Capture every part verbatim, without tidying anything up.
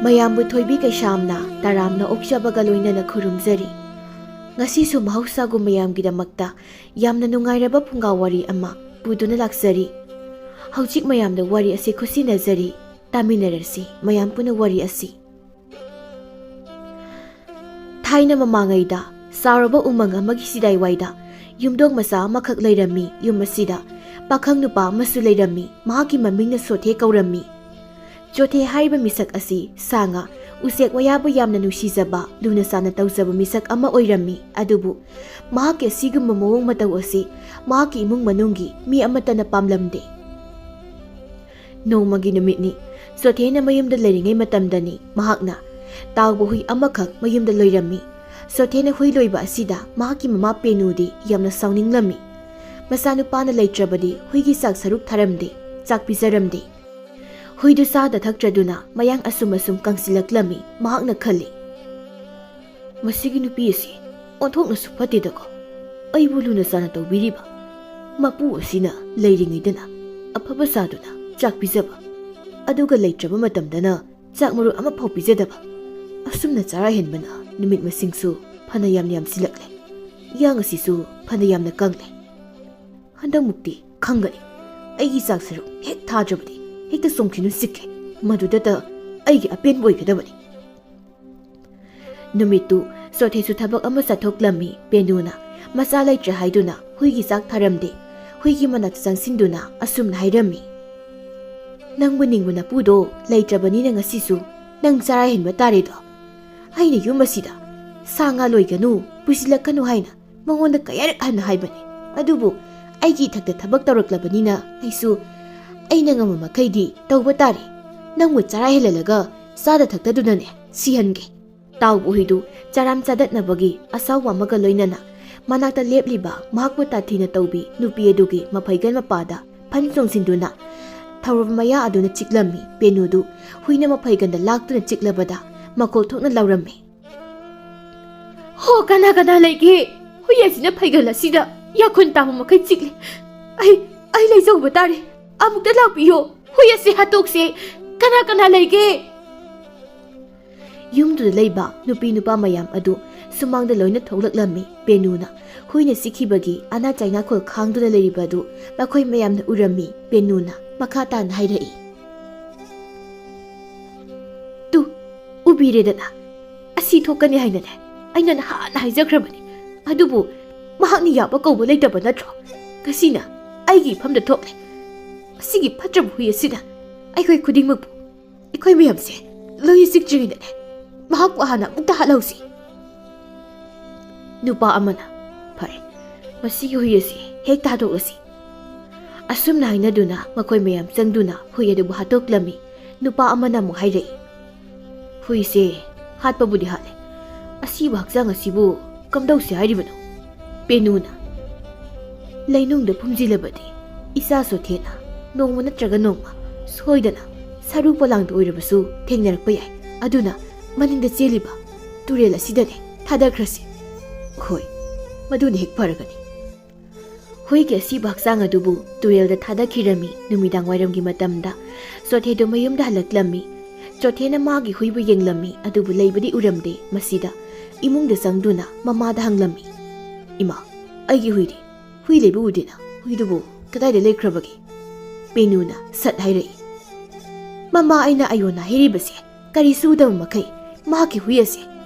ꯃꯌꯥꯝꯕꯨ ꯊꯣꯏꯕꯤ ꯀꯩꯁꯥꯝꯅ ꯇꯔꯥꯝꯅ ꯑꯣꯛꯆꯕꯒ ꯂꯣꯏꯅꯅ ꯈꯨꯔꯨꯝꯖꯔꯤ꯫ ꯉꯁꯤꯁꯨ ꯃꯍꯧꯁꯥꯒꯨꯝ ꯃꯌꯥꯝꯒꯤꯗꯃꯛꯇ ꯌꯥꯝꯅ ꯅꯨꯡꯉꯥꯏꯔꯕ ꯐꯨꯡꯒꯥ ꯋꯥꯔꯤ ꯑꯃ ꯄꯨꯗꯨꯅ ꯂꯥꯛꯆꯔꯤ꯫ ꯍꯧꯖꯤꯛ ꯃꯌꯥꯝꯗ ꯋꯥꯔꯤ ꯑꯁꯤ ꯈꯨꯠꯁꯤꯟꯅꯖꯔꯤ꯫ ꯇꯥꯃꯤꯟꯅꯔꯁꯤ ꯃꯌꯥꯝ ꯄꯨꯟꯅ ꯋꯥꯔꯤ ꯑꯁꯤ꯫ ꯊꯥꯏꯅ ꯃꯃꯥꯡꯉꯩꯗ ꯆꯥꯎꯔꯕ ꯎꯃꯪ ꯑꯃꯒꯤ ꯆꯤꯗꯥꯏꯋꯥꯏꯗ ꯌꯨꯝꯗꯣꯡ ꯃꯆꯥ ꯑꯃꯈꯛ ꯂꯩꯔꯝꯃꯤ꯫ ꯌꯨꯝ ꯑꯁꯤꯗ ꯄꯥꯈꯪ ꯅꯨꯄꯥ ꯑꯃꯁꯨ ꯂꯩꯔꯝꯃꯤ꯫ ꯃꯍꯥꯛꯀꯤ ꯃꯃꯤꯡꯅ ꯁꯣꯊꯦ ꯀꯧꯔꯝꯃꯤ꯫ ꯆꯣꯊꯦ ꯍꯥꯏꯔꯤꯕ ꯃꯤꯁꯛ ꯑꯁꯤ ꯁꯥ ꯉꯥ, ꯎꯆꯦꯛ ꯋꯥꯌꯥꯕꯨ ꯌꯥꯝꯅ ꯅꯨꯡꯁꯤꯖꯕ, ꯂꯨꯅ ꯆꯥꯟꯅ ꯇꯧꯖꯕ ꯃꯤꯁꯛ ꯑꯃ ꯑꯣꯏꯔꯝꯃꯤ꯫ ꯑꯗꯨꯕꯨ ꯃꯍꯥꯛꯀꯤ ꯑꯁꯤꯒꯨꯝꯕ ꯃꯑꯣꯡ ꯃꯇꯧ ꯑꯁꯤ ꯃꯍꯥꯛꯀꯤ ꯏꯃꯨꯡ ꯃꯅꯨꯡꯒꯤ ꯃꯤ ꯑꯃꯠꯇꯅ ꯄꯥꯝꯂꯝꯗꯦ꯫ ꯅꯣꯡꯃꯒꯤ ꯅꯨꯃꯤꯠꯅꯤ꯫ ꯆꯣꯊꯦꯅ ꯃꯌꯨꯝꯗ ꯂꯩꯔꯤꯉꯩ ꯃꯇꯝꯗꯅꯤ ꯃꯍꯥꯛꯅ ꯇꯥꯎꯕ ꯍꯨꯏ ꯑꯃꯈꯛ ꯃꯌꯨꯝꯗ ꯂꯣꯏꯔꯝꯃꯤ꯫ ꯆꯣꯊꯦꯅ ꯍꯨꯏ ꯂꯣꯏꯕ ꯑꯁꯤꯗ ꯃꯍꯥꯛꯀꯤ ꯃꯃꯥ ꯄꯦꯅꯨꯗꯤ ꯌꯥꯝꯅ ꯁꯥꯎꯅꯤꯡꯂꯝꯃꯤ꯫ ꯃꯆꯥꯅꯨꯄꯥꯅ ꯂꯩꯇ꯭ꯔꯕꯗꯤ ꯍꯨꯏꯒꯤ ꯆꯥꯛ ꯁꯔꯨꯛ ꯊꯥꯔꯝꯗꯦ, ꯆꯥꯛ ꯄꯤꯖꯔꯝꯗꯦ꯫ ꯍꯨꯏꯗꯨ ꯆꯥꯗ ꯊꯛꯇ꯭ꯔꯗꯨꯅ ꯃꯌꯥꯡ ꯑꯁꯨꯝ ꯑꯁꯨꯝ ꯀꯪꯁꯤꯜꯂꯛꯂꯝꯃꯤ꯫ ꯃꯍꯥꯛꯅ ꯈꯜꯂꯤ, "ꯃꯁꯤꯒꯤ ꯅꯨꯄꯤ ꯑꯁꯤ ꯑꯣꯟꯊꯣꯛꯅꯁꯨ ꯐꯠꯇꯦꯗꯀꯣ꯫ ꯑꯩꯕꯨ ꯂꯨꯅ ꯆꯥꯟꯅ ꯇꯧꯕꯤꯔꯤꯕ ꯃꯄꯨ ꯑꯁꯤꯅ ꯂꯩꯔꯤꯉꯩꯗꯅ ꯑꯐꯕ ꯆꯥꯗꯨꯅ ꯆꯥꯛ ꯄꯤꯖꯕ, ꯑꯗꯨꯒ ꯂꯩꯇ꯭ꯔꯕ ꯃꯇꯝꯗꯅ ꯆꯥꯛ ꯃꯔꯨ ꯑꯃꯐꯥꯎ ꯄꯤꯖꯗꯕ꯫ ꯑꯁꯨꯝꯅ ꯆꯔꯥ ꯍꯦꯟꯕꯅ ꯅꯨꯃꯤꯠ ꯃꯁꯤꯡꯁꯨ ꯐꯅ ꯌꯥꯝ ꯌꯥꯝꯁꯤꯜꯂꯛꯂꯦ꯫ ꯏꯌꯥꯡ ꯑꯁꯤꯁꯨ ꯐꯅ ꯌꯥꯝꯅ ꯀꯪꯂꯦ꯫ ꯍꯟꯗꯛꯃꯨꯛꯇꯤ ꯈꯪꯒꯅꯤ꯫ ꯑꯩꯒꯤ ꯆꯥꯛ ꯁꯔꯨꯛ ꯍꯦꯛ ꯊꯥꯗ꯭ꯔꯕꯗꯤ ꯍꯦꯛꯇ ꯆꯣꯡꯈꯤꯅꯨ ꯆꯤꯛꯀꯦ꯫ ꯃꯗꯨꯗꯇ ꯑꯩꯒꯤ ꯑꯄꯦꯟꯕ ꯑꯣꯏꯒꯗꯕꯅꯤ"꯫ ꯅꯨꯃꯤꯠꯇꯨ ꯆꯣꯊꯦꯁꯨ ꯊꯕꯛ ꯑꯃ ꯆꯠꯊꯣꯛꯂꯝꯃꯤ꯫ ꯄꯦꯅꯨꯅ ꯃꯆꯥ ꯂꯩꯇ꯭ꯔꯦ ꯍꯥꯏꯗꯨꯅ ꯍꯨꯏꯒꯤ ꯆꯥꯛ ꯊꯥꯔꯝꯗꯦ꯫ ꯍꯨꯏꯒꯤ ꯃꯅꯥꯛꯇ ꯆꯪꯁꯤꯟꯗꯨꯅ ꯑꯁꯨꯝꯅ ꯍꯥꯏꯔꯝꯃꯤ, "ꯅꯪꯕꯨ ꯅꯤꯡꯕ ꯅꯄꯨꯗꯣ ꯂꯩꯇ꯭ꯔꯕꯅꯤꯅ ꯉꯁꯤꯁꯨ ꯅꯪ ꯆꯔꯥ ꯍꯦꯟꯕ ꯇꯥꯔꯦꯗꯣ꯫ ꯑꯩꯅ ꯌꯨꯝ ꯑꯁꯤꯗ ꯁꯥ ꯉꯥ ꯂꯣꯏꯒꯅꯨ, ꯄꯨꯁꯤꯜꯂꯛꯀꯅꯨ ꯍꯥꯏꯅ ꯃꯉꯣꯟꯗ ꯀꯌꯥꯔꯛ ꯍꯟꯅ ꯍꯥꯏꯕꯅꯤ꯫ ꯑꯗꯨꯕꯨ ꯑꯩꯒꯤ ꯏꯊꯛꯇ ꯊꯕꯛ ꯇꯧꯔꯛꯂꯕꯅꯤꯅ ꯑꯩꯁꯨ ꯑꯩꯅ ꯉꯝꯕ ꯃꯈꯩꯗꯤ ꯇꯧꯕ ꯇꯥꯔꯦ꯫ ꯅꯪꯕꯨ ꯆꯔꯥ ꯍꯦꯜꯍꯜꯂꯒ ꯆꯥꯗ ꯊꯛꯇꯗꯨꯅꯅꯦ ꯁꯤꯍꯟꯒꯦ"꯫ ꯇꯥꯎꯕ ꯍꯨꯏꯗꯨ ꯆꯔꯥꯝ ꯆꯥꯗꯠꯅꯕꯒꯤ ꯑꯁꯥꯎꯕ ꯑꯃꯒ ꯂꯣꯏꯅꯅ ꯃꯅꯥꯛꯇ ꯂꯦꯞꯂꯤꯕ ꯃꯍꯥꯛꯄꯨ ꯇꯥꯊꯤꯅ ꯇꯧꯕꯤ ꯅꯨꯄꯤ ꯑꯗꯨꯒꯤ ꯃꯐꯩꯒꯟ ꯃꯄꯥꯗ ꯐꯟ ꯆꯣꯡꯁꯤꯟꯗꯨꯅ ꯊꯧꯔꯕ ꯃꯌꯥ ꯑꯗꯨꯅ ꯆꯤꯛꯂꯝꯃꯤ꯫ ꯄꯦꯅꯨꯗꯨ ꯍꯨꯏꯅ ꯃꯐꯩꯒꯟꯗ ꯂꯥꯛꯇꯨꯅ ꯆꯤꯛꯂꯕꯗ ꯃꯈꯣꯜ ꯊꯣꯛꯅ ꯂꯥꯎꯔꯝꯃꯤ, "ꯍꯣ, ꯀꯅꯥ ꯀꯅꯥ ꯂꯩꯒꯦ? ꯍꯨꯏ ꯑꯁꯤꯅ ꯐꯩꯒꯜ ꯑꯁꯤꯗ ꯌꯥꯈꯨꯟ ꯇꯥꯕ ꯃꯈꯩ ꯆꯤꯛꯂꯦ꯫ ꯑꯩ, ꯑꯩ ꯂꯩꯖꯧꯕ ꯇꯥꯔꯦ꯫ ꯑꯃꯨꯛꯇ ꯂꯥꯛꯄꯤꯌꯣ꯫ ꯍꯨꯏ ꯑꯁꯤ ꯍꯥꯠꯇꯣꯛꯁꯦ꯫ ꯀꯅꯥ ꯀꯅꯥ ꯂꯩꯒꯦ?" ꯌꯨꯝꯗꯨꯗ ꯂꯩꯕ ꯅꯨꯄꯤ ꯅꯨꯄꯥ ꯃꯌꯥꯝ ꯑꯗꯨ ꯁꯨꯃꯥꯡꯗ ꯂꯣꯏꯅ ꯊꯣꯛꯂꯛꯂꯝꯃꯤ꯫ ꯄꯦꯅꯨꯅ ꯍꯨꯏꯅ ꯆꯤꯛꯈꯤꯕꯒꯤ ꯑꯅꯥ ꯆꯥꯏꯅꯥꯈꯣꯜ ꯈꯥꯡꯗꯨꯅ ꯂꯩꯔꯤꯕ ꯑꯗꯨ ꯃꯈꯣꯏ ꯃꯌꯥꯝꯅ ꯎꯔꯝꯃꯤ꯫ ꯄꯦꯅꯨꯅ ꯃꯈꯥ ꯇꯥꯅ ꯍꯥꯏꯔꯛꯏ, "ꯇꯨ, ꯎꯕꯤꯔꯦꯗꯅ, ꯑꯁꯤ ꯊꯣꯛꯀꯅꯤ ꯍꯥꯏꯅꯅꯦ ꯑꯩꯅ ꯅꯍꯥꯟꯅ ꯍꯥꯏꯖꯈ꯭ꯔꯕꯅꯤ꯫ ꯑꯗꯨꯕꯨ ꯃꯍꯥꯛꯅ ꯌꯥꯕ ꯀꯧꯕ ꯂꯩꯇꯕ ꯅꯠꯇ꯭ꯔꯣ? ꯉꯁꯤꯅ ꯑꯩꯒꯤ ꯏꯐꯝꯗ ꯊꯣꯛꯂꯦ꯫ ꯃꯁꯤꯒꯤ ꯐꯠꯇ꯭ꯔꯕ ꯍꯨꯏ ꯑꯁꯤꯅ ꯑꯩꯈꯣꯏ ꯈꯨꯗꯤꯡꯃꯛꯄꯨ, ꯑꯩꯈꯣꯏ ꯃꯌꯥꯝꯁꯦ ꯂꯣꯏꯅ ꯆꯤꯛꯇ꯭ꯔꯤꯉꯩꯗꯅꯦ ꯃꯍꯥꯛꯄꯨ ꯍꯥꯟꯅ ꯑꯃꯨꯛꯇ ꯍꯥꯠꯍꯧꯁꯤ꯫" ꯅꯨꯄꯥ ꯑꯃꯅ, "ꯐꯔꯦ, ꯃꯁꯤꯒꯤ ꯍꯨꯏ ꯑꯁꯤ ꯍꯦꯛ ꯊꯥꯗꯣꯛꯂꯁꯤ꯫" ꯑꯁꯨꯝꯅ ꯍꯥꯏꯅꯗꯨꯅ ꯃꯈꯣꯏ ꯃꯌꯥꯝ ꯆꯪꯗꯨꯅ ꯍꯨꯏ ꯑꯗꯨꯕꯨ ꯍꯥꯠꯇꯣꯛꯂꯝꯃꯤ꯫ ꯅꯨꯄꯥ ꯑꯃꯅ ꯑꯃꯨꯛ ꯍꯥꯏꯔꯛꯏ, "ꯍꯨꯏꯁꯦ ꯍꯥꯠꯄꯕꯨꯗꯤ ꯍꯥꯠꯂꯦ, ꯑꯁꯤꯕ ꯍꯛꯆꯥꯡ ꯑꯁꯤꯕꯨ ꯀꯝꯗꯧꯁꯤ ꯍꯥꯏꯔꯤꯕꯅꯣ?" ꯄꯦꯅꯨꯅ, "ꯂꯩꯅꯨꯡꯗ ꯐꯨꯝꯖꯤꯜꯂꯕꯗꯤ ꯏꯆꯥ ꯆꯣꯊꯦꯅ ꯅꯣꯡꯃ ꯅꯠꯇ꯭ꯔꯒ ꯅꯣꯡꯃ ꯁꯣꯏꯗꯅ ꯁꯔꯨ ꯄꯣꯂꯥꯡꯗ ꯑꯣꯏꯔꯕꯁꯨ ꯊꯦꯡꯅꯔꯛꯄ ꯌꯥꯏ꯫ ꯑꯗꯨꯅ ꯃꯅꯤꯡꯗ ꯆꯦꯜꯂꯤꯕ ꯇꯨꯔꯦꯜ ꯑꯁꯤꯗꯅꯦ ꯊꯥꯗꯈ꯭ꯔꯁꯤ꯫" "ꯍꯣꯏ, ꯃꯗꯨꯅ ꯍꯦꯛ ꯐꯔꯒꯅꯤ꯫" ꯍꯨꯏꯒꯤ ꯑꯁꯤꯕ ꯍꯛꯆꯥꯡ ꯑꯗꯨꯕꯨ ꯇꯨꯔꯦꯜꯗ ꯊꯥꯗꯈꯤꯔꯝꯃꯤ꯫ ꯅꯨꯃꯤꯗꯥꯡ ꯋꯥꯏꯔꯝꯒꯤ ꯃꯇꯝꯗ ꯆꯣꯊꯦꯗꯨ ꯃꯌꯨꯝꯗ ꯍꯜꯂꯛꯂꯝꯃꯤ꯫ ꯆꯣꯊꯦꯅ ꯃꯥꯒꯤ ꯍꯨꯏꯕꯨ ꯌꯦꯡꯂꯝꯃꯤ, ꯑꯗꯨꯕꯨ ꯂꯩꯕꯗꯤ ꯎꯔꯝꯗꯦ꯫ ꯃꯁꯤꯗ ꯏꯃꯨꯡꯗ ꯆꯪꯗꯨꯅ ꯃꯃꯥꯗ ꯍꯪꯂꯝꯃꯤ, "ꯏꯃꯥ, ꯑꯩꯒꯤ ꯍꯨꯏꯗꯤ? ꯍꯨꯏ ꯂꯩꯕ ꯎꯗꯦꯅ꯫ ꯍꯨꯏꯗꯨꯕꯨ ꯀꯗꯥꯏꯗ ꯂꯩꯈ꯭ꯔꯕꯒꯦ?" ꯄꯦꯅꯨꯅ ꯁꯠ ꯍꯥꯏꯔꯛꯏ, "ꯃꯃꯥ, ꯑꯩꯅ ꯑꯌꯣꯟꯅ ꯍꯥꯏꯔꯤꯕꯁꯦ ꯀꯔꯤꯁꯨ ꯎꯗꯕ ꯃꯈꯩ ꯃꯍꯥꯛꯀꯤ ꯍꯨꯏ ꯑꯁꯦ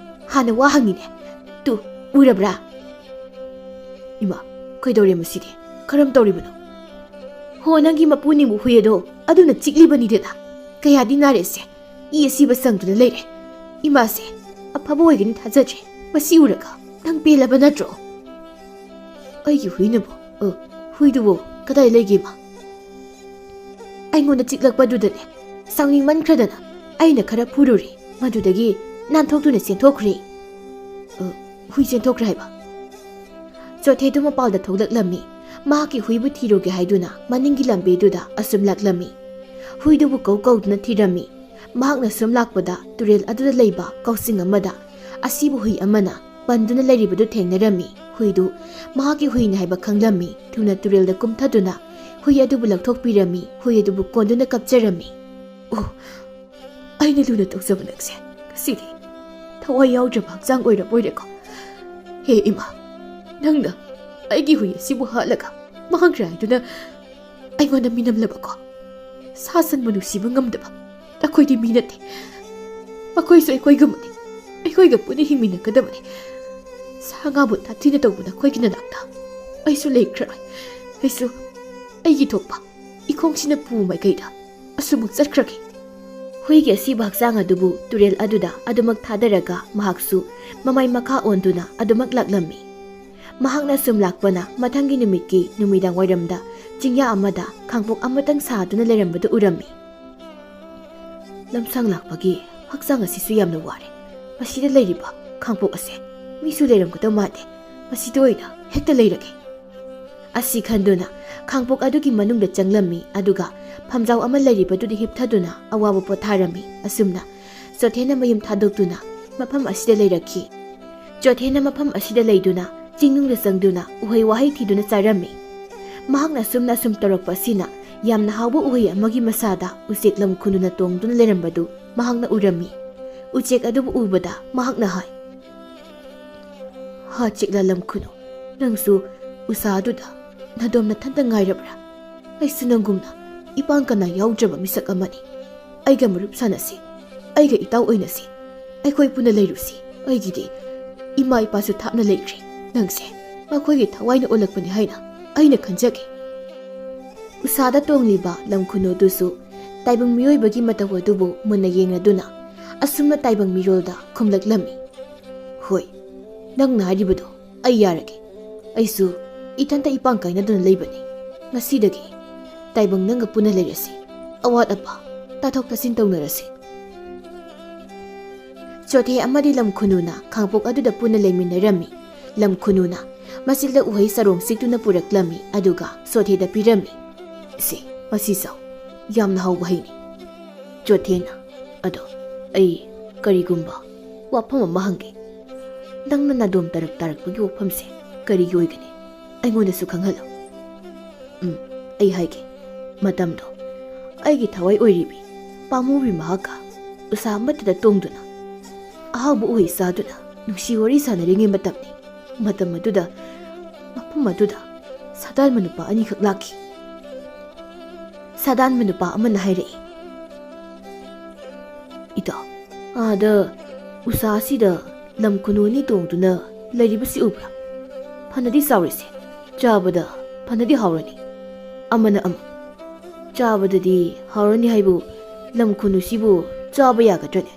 ꯍꯥꯟꯅ ꯋꯥ ꯍꯪꯉꯤꯅꯦ꯫ ꯇꯨ, ꯎꯔꯕ꯭ꯔꯥ?" "ꯏꯃꯥ, ꯀꯩꯗꯧꯔꯦ ꯃꯁꯤꯗꯤ? ꯀꯔꯝ ꯇꯧꯔꯤꯕꯅꯣ?" "ꯍꯣ, ꯅꯪꯒꯤ ꯃꯄꯨꯅꯤꯡꯕꯨ ꯍꯨꯏ ꯑꯗꯣ ꯑꯗꯨꯅ ꯆꯤꯛꯂꯤꯕꯅꯤꯗꯅ꯫ ꯀꯌꯥꯗꯤ ꯅꯥꯔꯦꯁꯦ, ꯏ ꯑꯁꯤꯕ ꯆꯪꯗꯨꯅ ꯂꯩꯔꯦ꯫ ꯏꯃꯥꯁꯦ ꯑꯐꯕ ꯑꯣꯏꯒꯅꯤ ꯊꯥꯖꯗ꯭ꯔꯦ꯫ ꯃꯁꯤ ꯎꯔꯒ ꯅꯪ ꯄꯦꯜꯂꯕ ꯅꯠꯇ꯭ꯔꯣ?" "ꯑꯩꯒꯤ ꯍꯨꯏꯅꯕꯨ? ꯑ, ꯍꯨꯏꯗꯨꯕꯨ ꯀꯗꯥꯏ ꯂꯩꯒꯦ, ꯏꯃꯥ?" "ꯑꯩꯉꯣꯟꯗ ꯆꯤꯛꯂꯛꯄꯗꯨꯗꯅꯦ, ꯁꯥꯎꯅꯤꯡꯃꯟꯈ꯭ꯔꯗꯅ ꯑꯩꯅ ꯈꯔ ꯐꯨꯔꯨꯔꯦ꯫ ꯃꯗꯨꯗꯒꯤ ꯅꯥꯟꯊꯣꯛꯇꯨꯅ ꯆꯦꯟꯊꯣꯛꯈ꯭ꯔꯦ꯫" "ꯑ, ꯍꯨꯏ ꯆꯦꯟꯊꯣꯛꯈ꯭ꯔꯦ ꯍꯥꯏꯕ?" ꯆꯣꯊꯦꯗꯨ ꯃꯄꯥꯜꯗ ꯊꯣꯛꯂꯛꯂꯝꯃꯤ꯫ ꯃꯍꯥꯛꯀꯤ ꯍꯨꯏꯕꯨ ꯊꯤꯔꯨꯒꯦ ꯍꯥꯏꯗꯨꯅ ꯃꯅꯤꯡꯒꯤ ꯂꯝꯕꯤꯗꯨꯗ ꯑꯁꯨꯝ ꯂꯥꯛꯂꯝꯃꯤ꯫ ꯍꯨꯏꯗꯨꯕꯨ ꯀꯧ ꯀꯧꯗꯨꯅ ꯊꯤꯔꯝꯃꯤ꯫ ꯃꯍꯥꯛꯅ ꯁꯨꯝ ꯂꯥꯛꯄꯗ ꯇꯨꯔꯦꯜ ꯑꯗꯨꯗ ꯂꯩꯕ ꯀꯥꯎꯁꯤꯡ ꯑꯃꯗ ꯑꯁꯤꯕ ꯍꯨꯏ ꯑꯃꯅ ꯄꯟꯗꯨꯅ ꯂꯩꯔꯤꯕꯗꯨ ꯊꯦꯡꯅꯔꯝꯃꯤ꯫ ꯍꯨꯏꯗꯨ ꯃꯍꯥꯛꯀꯤ ꯍꯨꯏꯅꯤ ꯍꯥꯏꯕ ꯈꯪꯂꯝꯃꯤ꯫ ꯊꯨꯅ ꯇꯨꯔꯦꯜꯗ ꯀꯨꯝꯊꯗꯨꯅ ꯍꯨꯏ ꯑꯗꯨꯕꯨ ꯂꯧꯊꯣꯛꯄꯤꯔꯝꯃꯤ꯫ ꯍꯨꯏ ꯑꯗꯨꯕꯨ ꯀꯣꯟꯗꯨꯅ ꯀꯞꯆꯔꯝꯃꯤ꯫ "ꯑꯣ, ꯑꯩꯅ ꯂꯨꯅ ꯇꯧꯖꯕ ꯅꯪꯁꯦ ꯉꯁꯤꯗꯤ ꯊꯋꯥꯏ ꯌꯥꯎꯗ꯭ꯔꯕ ꯍꯛꯆꯥꯡ ꯑꯣꯏꯔꯕꯣꯏꯔꯦꯀꯣ꯫ ꯍꯦ ꯏꯃꯥ, ꯅꯪꯅ ꯑꯩꯒꯤ ꯍꯨꯏ ꯑꯁꯤꯕꯨ ꯍꯥꯠꯂꯒ ꯃꯍꯥꯛ ꯔꯥꯏꯗꯨꯅ ꯑꯩꯉꯣꯟꯗ ꯃꯤꯅꯝꯂꯕꯀꯣ꯫ ꯁꯥ ꯁꯟꯕꯨ ꯅꯨꯡꯁꯤꯕ ꯉꯝꯗꯕ ꯑꯩꯈꯣꯏꯗꯤ ꯃꯤ ꯅꯠꯇꯦ꯫ ꯃꯈꯣꯏꯁꯨ ꯑꯩꯈꯣꯏꯒꯨꯝꯕꯅꯤ꯫ ꯑꯩꯈꯣꯏꯒ ꯄꯨꯟꯅ ꯍꯤꯡꯃꯤꯟꯅꯒꯗꯕꯅꯤ꯫ ꯁꯥ ꯉꯥꯕꯨ ꯇꯥꯊꯤꯅ ꯇꯧꯕ ꯅꯈꯣꯏꯒꯤ ꯅꯅꯥꯛꯇ ꯑꯩꯁꯨ ꯂꯩꯈ꯭ꯔꯔꯣꯏ꯫ ꯑꯩꯁꯨ ꯑꯩꯒꯤ ꯊꯣꯛꯄ ꯏꯈꯣꯡꯁꯤꯅ ꯄꯨ ꯃꯥꯏꯀꯩꯗ ꯑꯁꯨꯝꯃꯛ ꯆꯠꯈ꯭ꯔꯒꯦ꯫ ꯍꯨꯏꯒꯤ ꯑꯁꯤꯕ ꯍꯛꯆꯥꯡ ꯑꯗꯨꯕꯨ ꯇꯨꯔꯦꯜ ꯑꯗꯨꯗ ꯑꯗꯨꯃꯛ ꯊꯥꯗꯔꯒ ꯃꯍꯥꯛꯁꯨ ꯃꯃꯥꯏ ꯃꯈꯥ ꯑꯣꯟꯗꯨꯅ ꯑꯗꯨꯃꯛ ꯂꯥꯛꯂꯝꯃꯤ꯫ ꯃꯍꯥꯛꯅ ꯁꯨꯝ ꯂꯥꯛꯄꯅ ꯃꯊꯪꯒꯤ ꯅꯨꯃꯤꯠꯀꯤ ꯅꯨꯃꯤꯗꯥꯡ ꯋꯥꯏꯔꯝꯗ ꯆꯤꯡꯌꯥ ꯑꯃꯗ ꯈꯥꯡꯄꯣꯛ ꯑꯃꯇꯪ ꯁꯥꯗꯨꯅ ꯂꯩꯔꯝꯕꯗꯨ ꯎꯔꯝꯃꯤ꯫ "ꯂꯝꯁꯥꯡ ꯂꯥꯛꯄꯒꯤ ꯍꯛꯆꯥꯡ ꯑꯁꯤꯁꯨ ꯌꯥꯝꯅ ꯋꯥꯔꯦ꯫ ꯃꯁꯤꯗ ꯂꯩꯔꯤꯕ ꯈꯥꯡꯄꯣꯛ ꯑꯁꯦ ꯃꯤꯁꯨ ꯂꯩꯔꯝꯒꯗꯧ ꯃꯥꯟꯗꯦ꯫ ꯃꯁꯤꯗ ꯑꯣꯏꯅ ꯍꯦꯛꯇ ꯂꯩꯔꯒꯦ"꯫ ꯑꯁꯤ ꯈꯟꯗꯨꯅ ꯈꯥꯡꯄꯣꯛ ꯑꯗꯨꯒꯤ ꯃꯅꯨꯡꯗ ꯆꯪꯂꯝꯃꯤ, ꯑꯗꯨꯒ ꯐꯝꯖꯥꯎ ꯑꯃ ꯂꯩꯔꯤꯕꯗꯨꯗ ꯍꯤꯞꯊꯗꯨꯅ ꯑꯋꯥꯕ ꯄꯣꯊꯥꯔꯝꯃꯤ꯫ ꯑꯁꯨꯝꯅ ꯆꯣꯊꯦꯅ ꯃꯌꯨꯝ ꯊꯥꯗꯣꯛꯇꯨꯅ ꯃꯐꯝ ꯑꯁꯤꯗ ꯂꯩꯔꯛꯈꯤ꯫ ꯆꯣꯊꯦꯅ ꯃꯐꯝ ꯑꯁꯤꯗ ꯂꯩꯗꯨꯅ ꯆꯤꯡꯅꯨꯡꯗ ꯆꯪꯗꯨꯅ ꯎꯍꯩ ꯋꯥꯍꯩ ꯊꯤꯗꯨꯅ ꯆꯥꯔꯝꯃꯤ꯫ ꯃꯍꯥꯛꯅ ꯑꯁꯨꯝꯅ ꯑꯁꯨꯝ ꯇꯧꯔꯛꯄ ꯑꯁꯤꯅ ꯌꯥꯝꯅ ꯍꯥꯎꯕ ꯎꯍꯩ ꯑꯃꯒꯤ ꯃꯁꯥꯗ ꯎꯆꯦꯛ ꯂꯝ ꯈꯨꯅꯨꯅ ꯇꯣꯡꯗꯨꯅ ꯂꯩꯔꯝꯕꯗꯨ ꯃꯍꯥꯛꯅ ꯎꯔꯝꯃꯤ꯫ ꯎꯆꯦꯛ ꯑꯗꯨꯕꯨ ꯎꯕꯗ ꯃꯍꯥꯛꯅ ꯍꯥꯏ, "ꯍꯥ ꯆꯤꯛꯂꯥ ꯂꯝ ꯈꯨꯅꯨ, ꯅꯪꯁꯨ ꯎꯁꯥ ꯑꯗꯨꯗ ꯅꯗꯣꯝ ꯅꯊꯟꯇ ꯉꯥꯏꯔꯕ꯭ꯔꯥ? ꯑꯩꯁꯨ ꯅꯪꯒꯨꯝꯅ ꯏꯄꯥꯡ ꯀꯅꯥ ꯌꯥꯎꯗ꯭ꯔꯕ ꯃꯤꯁꯛ ꯑꯃꯅꯤ꯫ ꯑꯩꯒ ꯃꯔꯨꯞ ꯁꯥꯟꯅꯁꯤ, ꯑꯩꯒ ꯏꯇꯥꯎ ꯑꯣꯏꯅꯁꯤ, ꯑꯩꯈꯣꯏ ꯄꯨꯟꯅ ꯂꯩꯔꯨꯁꯤ꯫ ꯑꯩꯒꯤꯗꯤ ꯏꯃꯥ ꯏꯄꯥꯁꯨ ꯊꯥꯞꯅ ꯂꯩꯈ꯭ꯔꯦ꯫ ꯅꯪꯁꯦ ꯃꯈꯣꯏꯒꯤ ꯊꯋꯥꯏꯅ ꯑꯣꯜꯂꯛꯄꯅꯤ ꯍꯥꯏꯅ ꯑꯩꯅ ꯈꯟꯖꯒꯦ"꯫ ꯎꯁꯥꯗ ꯇꯣꯡꯂꯤꯕ ꯂꯝ ꯈꯨꯅꯨꯗꯨꯁꯨ ꯇꯥꯏꯕꯪ ꯃꯤꯑꯣꯏꯕꯒꯤ ꯃꯇꯧ ꯑꯗꯨꯕꯨ ꯃꯨꯟꯅ ꯌꯦꯡꯂꯗꯨꯅ ꯑꯁꯨꯝꯅ ꯇꯥꯏꯕꯪ ꯃꯤꯔꯣꯜꯗ ꯈꯨꯝꯂꯛꯂꯝꯃꯤ, "ꯍꯣꯏ, ꯅꯪꯅ ꯍꯥꯏꯔꯤꯕꯗꯣ ꯑꯩ ꯌꯥꯔꯒꯦ꯫ ꯑꯩꯁꯨ ꯏꯊꯟꯇ ꯏꯄꯥꯡ ꯀꯥꯏꯅꯗꯨꯅ ꯂꯩꯕꯅꯤ꯫ ꯉꯁꯤꯗꯒꯤ ꯇꯥꯏꯕꯪ ꯅꯪꯒ ꯄꯨꯟꯅ ꯂꯩꯔꯁꯤ꯫ ꯑꯋꯥꯠ ꯑꯄꯥ ꯇꯥꯊꯣꯛ ꯇꯥꯁꯤꯟ ꯇꯧꯅꯔꯁꯤ"꯫ ꯆꯣꯊꯦ ꯑꯃꯗꯤ ꯂꯝ ꯈꯨꯅꯨꯅ ꯈꯥꯡꯄꯣꯛ ꯑꯗꯨꯗ ꯄꯨꯟꯅ ꯂꯩꯃꯤꯟꯅꯔꯝꯃꯤ꯫ ꯂꯝ ꯈꯨꯅꯨꯅ ꯃꯆꯤꯜꯗ ꯎꯍꯩ ꯆꯔꯣꯡ ꯁꯤꯛꯇꯨꯅ ꯄꯨꯔꯛꯂꯝꯃꯤ, ꯑꯗꯨꯒ ꯆꯣꯊꯦꯗ ꯄꯤꯔꯝꯃꯤ꯫ "ꯁꯦ, ꯃꯁꯤ ꯆꯥꯎ꯫ ꯌꯥꯝꯅ ꯍꯥꯎꯕ ꯍꯩꯅꯤ"꯫ ꯆꯣꯊꯦꯅ, "ꯑꯗꯣ ꯑꯩ ꯀꯔꯤꯒꯨꯝꯕ ꯋꯥꯐꯝ ꯑꯃ ꯍꯪꯒꯦ꯫ ꯅꯪꯅ ꯅꯥꯗꯣꯝ ꯇꯔꯛ ꯇꯥꯔꯛꯄꯒꯤ ꯋꯥꯐꯝꯁꯦ ꯀꯔꯤꯒꯤ ꯑꯣꯏꯒꯅꯤ? ꯑꯩꯉꯣꯟꯗꯁꯨ ꯈꯪꯍꯜꯂꯨ"꯫ "ꯎꯝ, ꯑꯩ ꯍꯥꯏꯒꯦ꯫ ꯃꯇꯝꯗꯣ ꯑꯩꯒꯤ ꯊꯋꯥꯏ ꯑꯣꯏꯔꯤꯕꯤ ꯄꯥꯝꯃꯨꯕꯤ ꯃꯍꯥꯛꯀ ꯎꯁꯥ ꯑꯃꯠꯇꯗ ꯇꯣꯡꯗꯨꯅ ꯑꯍꯥꯎꯕ ꯎꯍꯩ ꯆꯥꯗꯨꯅ ꯅꯨꯡꯁꯤ ꯋꯥꯔꯤ ꯁꯥꯟꯅꯔꯤꯉꯩ ꯃꯇꯝꯅꯤ꯫ ꯃꯇꯝ ꯑꯗꯨꯗ ꯃꯐꯝ ꯑꯗꯨꯗ ꯁꯥꯗꯥꯟꯕ ꯅꯨꯄꯥ ꯑꯅꯤꯈꯛ ꯂꯥꯛꯈꯤ꯫ ꯁꯥꯗꯥꯟꯕ ꯅꯨꯄꯥ ꯑꯃꯅ ꯍꯥꯏꯔꯛꯏ, "ꯏꯇꯥꯎ, ꯑꯥꯗ ꯎꯁꯥ ꯑꯁꯤꯗ ꯂꯝ ꯈꯨꯅꯨ ꯑꯅꯤ ꯇꯣꯡꯗꯨꯅ ꯂꯩꯔꯤꯕꯁꯤ ꯎꯕ꯭ꯔꯥ? ꯐꯅꯗꯤ ꯆꯥꯎꯔꯤꯁꯦ, ꯆꯥꯕꯗ ꯐꯅꯗꯤ ꯍꯥꯎꯔꯅꯤ꯫ ꯑꯃꯅ ꯑꯃ, ꯆꯥꯕꯗꯗꯤ ꯍꯥꯎꯔꯅꯤ ꯍꯥꯏꯕꯨ ꯂꯝ ꯈꯨꯅꯨꯁꯤꯕꯨ ꯆꯥꯕ ꯌꯥꯒꯗ꯭ꯔꯅꯦ?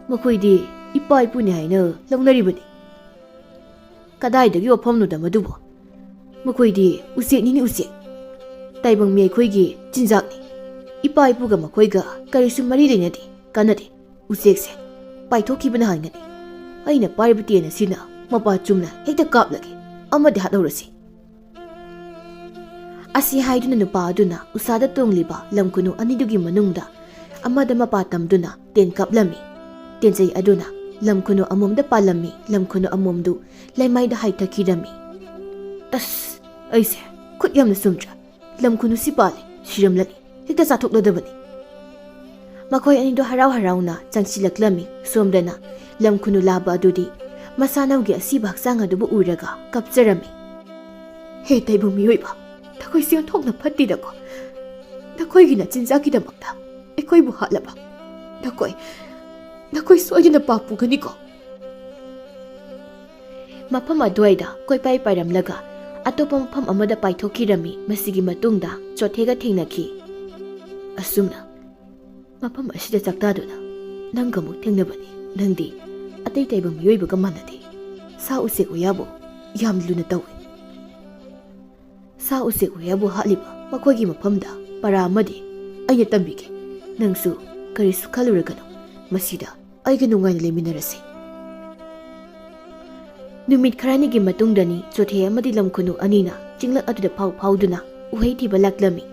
ꯃꯈꯣꯏꯗꯤ ꯏꯄꯥ ꯏꯄꯨꯅꯤ ꯍꯥꯏꯅ ꯂꯧꯅꯔꯤꯕꯅꯤ꯫" "ꯀꯗꯥꯏꯗꯒꯤ ꯋꯥꯐꯝꯅꯣꯗ ꯃꯗꯨꯕꯨ? ꯃꯈꯣꯏꯗꯤ ꯎꯆꯦꯛꯅꯤꯅꯤ ꯎꯆꯦꯛ꯫ ꯇꯥꯏꯕꯪ ꯃꯤ ꯑꯩꯈꯣꯏꯒꯤ ꯆꯤꯟꯖꯥꯛꯅꯤ꯫ ꯏꯄꯥ ꯏꯄꯨꯒ ꯃꯈꯣꯏꯒ ꯀꯔꯤꯁꯨ ꯃꯔꯤ ꯂꯩꯅꯗꯦ, ꯀꯥꯟꯅꯗꯦ꯫ ꯎꯆꯦꯛꯁꯦ ꯄꯥꯏꯊꯣꯛꯈꯤꯕꯅ ꯍꯥꯟꯒꯅꯤ꯫ ꯑꯩꯅ ꯄꯥꯏꯔꯤꯕ ꯇꯦꯟ ꯑꯁꯤꯅ ꯃꯄꯥ ꯆꯨꯝꯅ ꯍꯦꯛꯇ ꯀꯥꯞꯂꯒꯦ, ꯑꯃꯗꯤ ꯍꯥꯠꯍꯧꯔꯁꯤ꯫" ꯑꯁꯤ ꯍꯥꯏꯗꯨꯅ ꯅꯨꯄꯥ ꯑꯗꯨꯅ ꯎꯁꯥꯗ ꯇꯣꯡꯂꯤꯕ ꯂꯝꯈꯨꯅꯨ ꯑꯅꯤꯗꯨꯒꯤ ꯃꯅꯨꯡꯗ ꯑꯃꯗ ꯃꯄꯥ ꯇꯝꯗꯨꯅ ꯇꯦꯟ ꯀꯥꯞꯂꯝꯃꯤ꯫ ꯇꯦꯟꯖꯩ ꯑꯗꯨꯅ ꯂꯝꯈꯨꯅꯨ ꯑꯃꯣꯝꯗ ꯄꯥꯜꯂꯝꯃꯤ꯫ ꯂꯝꯈꯨꯅꯨ ꯑꯃꯣꯝꯗꯨ ꯂꯩꯃꯥꯏꯗ ꯍꯥꯏꯊꯈꯤꯔꯝꯃꯤ꯫ "ꯑꯁ, ꯑꯩꯁꯦ ꯈꯨꯠ ꯌꯥꯝꯅ ꯆꯨꯝꯗ꯭ꯔꯥ? ꯂꯝꯈꯨꯅꯨꯁꯤ ꯄꯥꯜꯂꯦ, ꯁꯤꯔꯝꯂꯅꯤ꯫ ꯍꯦꯛꯇ ꯆꯥꯊꯣꯛꯂꯗꯕꯅꯤ꯫" ꯃꯈꯣꯏ ꯑꯅꯤꯗꯨ ꯍꯔꯥꯎ ꯍꯔꯥꯎꯅ ꯆꯪꯁꯤꯜꯂꯛꯂꯝꯃꯤ꯫ ꯁꯣꯝꯗꯅ ꯂꯝꯈꯨꯅꯨ ꯂꯥꯕ ꯑꯗꯨꯗꯤ ꯃꯁꯥꯅꯧꯒꯤ ꯑꯁꯤꯕ ꯍꯛꯆꯥꯡ ꯑꯗꯨꯕꯨ ꯎꯔꯒ ꯀꯞꯆꯔꯝꯃꯤ꯫ "ꯍꯦ ꯇꯥꯏꯕꯪ ꯃꯤꯑꯣꯏꯕ, ꯅꯈꯣꯏꯁꯦ ꯑꯣꯟꯊꯣꯛꯅ ꯐꯠꯇꯦꯗꯀꯣ꯫ ꯅꯈꯣꯏꯒꯤ ꯅꯆꯤꯟꯖꯥꯛꯀꯤꯗꯃꯛꯇ ꯑꯩꯈꯣꯏꯕꯨ ꯍꯥꯠꯂꯕ? ꯅꯈꯣꯏ, ꯅꯈꯣꯏ ꯁꯣꯏꯗꯅ ꯄꯥꯞ ꯄꯨꯒꯅꯤꯀꯣ꯫" ꯃꯐꯝ ꯑꯗꯨꯋꯥꯏꯗ ꯀꯣꯏꯄꯥꯏ ꯄꯥꯏꯔꯝꯂꯒ ꯑꯇꯣꯞꯄ ꯃꯐꯝ ꯑꯃꯗ ꯄꯥꯏꯊꯣꯛꯈꯤꯔꯝꯃꯤ꯫ ꯃꯁꯤꯒꯤ ꯃꯇꯨꯡꯗ ꯆꯣꯊꯦꯒ ꯊꯦꯡꯅꯈꯤ꯫ ꯑꯁꯨꯝꯅ ꯃꯐꯝ ꯑꯁꯤꯗ ꯆꯥꯛꯇꯥꯗꯨꯅ ꯅꯪꯒ ꯑꯃꯨꯛ ꯊꯦꯡꯅꯕꯅꯤ꯫ ꯅꯪꯗꯤ ꯑꯇꯩ ꯇꯥꯏꯕꯪ ꯃꯤꯑꯣꯏꯕꯒ ꯃꯥꯟꯅꯗꯦ꯫ ꯁꯥ ꯎꯆꯦꯛ ꯋꯥꯌꯥꯕꯨ ꯌꯥꯝ ꯂꯨꯅ ꯇꯧꯏ꯫ ꯁꯥ ꯎꯆꯦꯛ ꯋꯥꯌꯥꯕꯨ ꯍꯥꯠꯂꯤꯕ ꯃꯈꯣꯏꯒꯤ ꯃꯐꯝꯗ ꯄꯔꯥ ꯑꯃꯗꯤ ꯑꯩꯅ ꯇꯝꯕꯤꯒꯦ꯫ ꯅꯪꯁꯨ ꯀꯔꯤꯁꯨ ꯈꯜꯂꯨꯔꯒꯅꯨ, ꯃꯁꯤꯗ ꯑꯩꯒ ꯅꯨꯡꯉꯥꯏꯅ ꯂꯩꯃꯤꯟꯅꯔꯁꯤ꯫ ꯅꯨꯃꯤꯠ ꯈꯔꯅꯤꯒꯤ ꯃꯇꯨꯡꯗꯅꯤ ꯆꯣꯊꯦ ꯑꯃꯗꯤ ꯂꯝꯈꯨꯅꯨ ꯑꯅꯤꯅ ꯆꯤꯡꯂꯛ ꯑꯗꯨꯗ ꯐꯥꯎ ꯐꯥꯎꯗꯨꯅ ꯎꯍꯩ ꯊꯤꯕ ꯂꯥꯛꯂꯝꯃꯤ꯫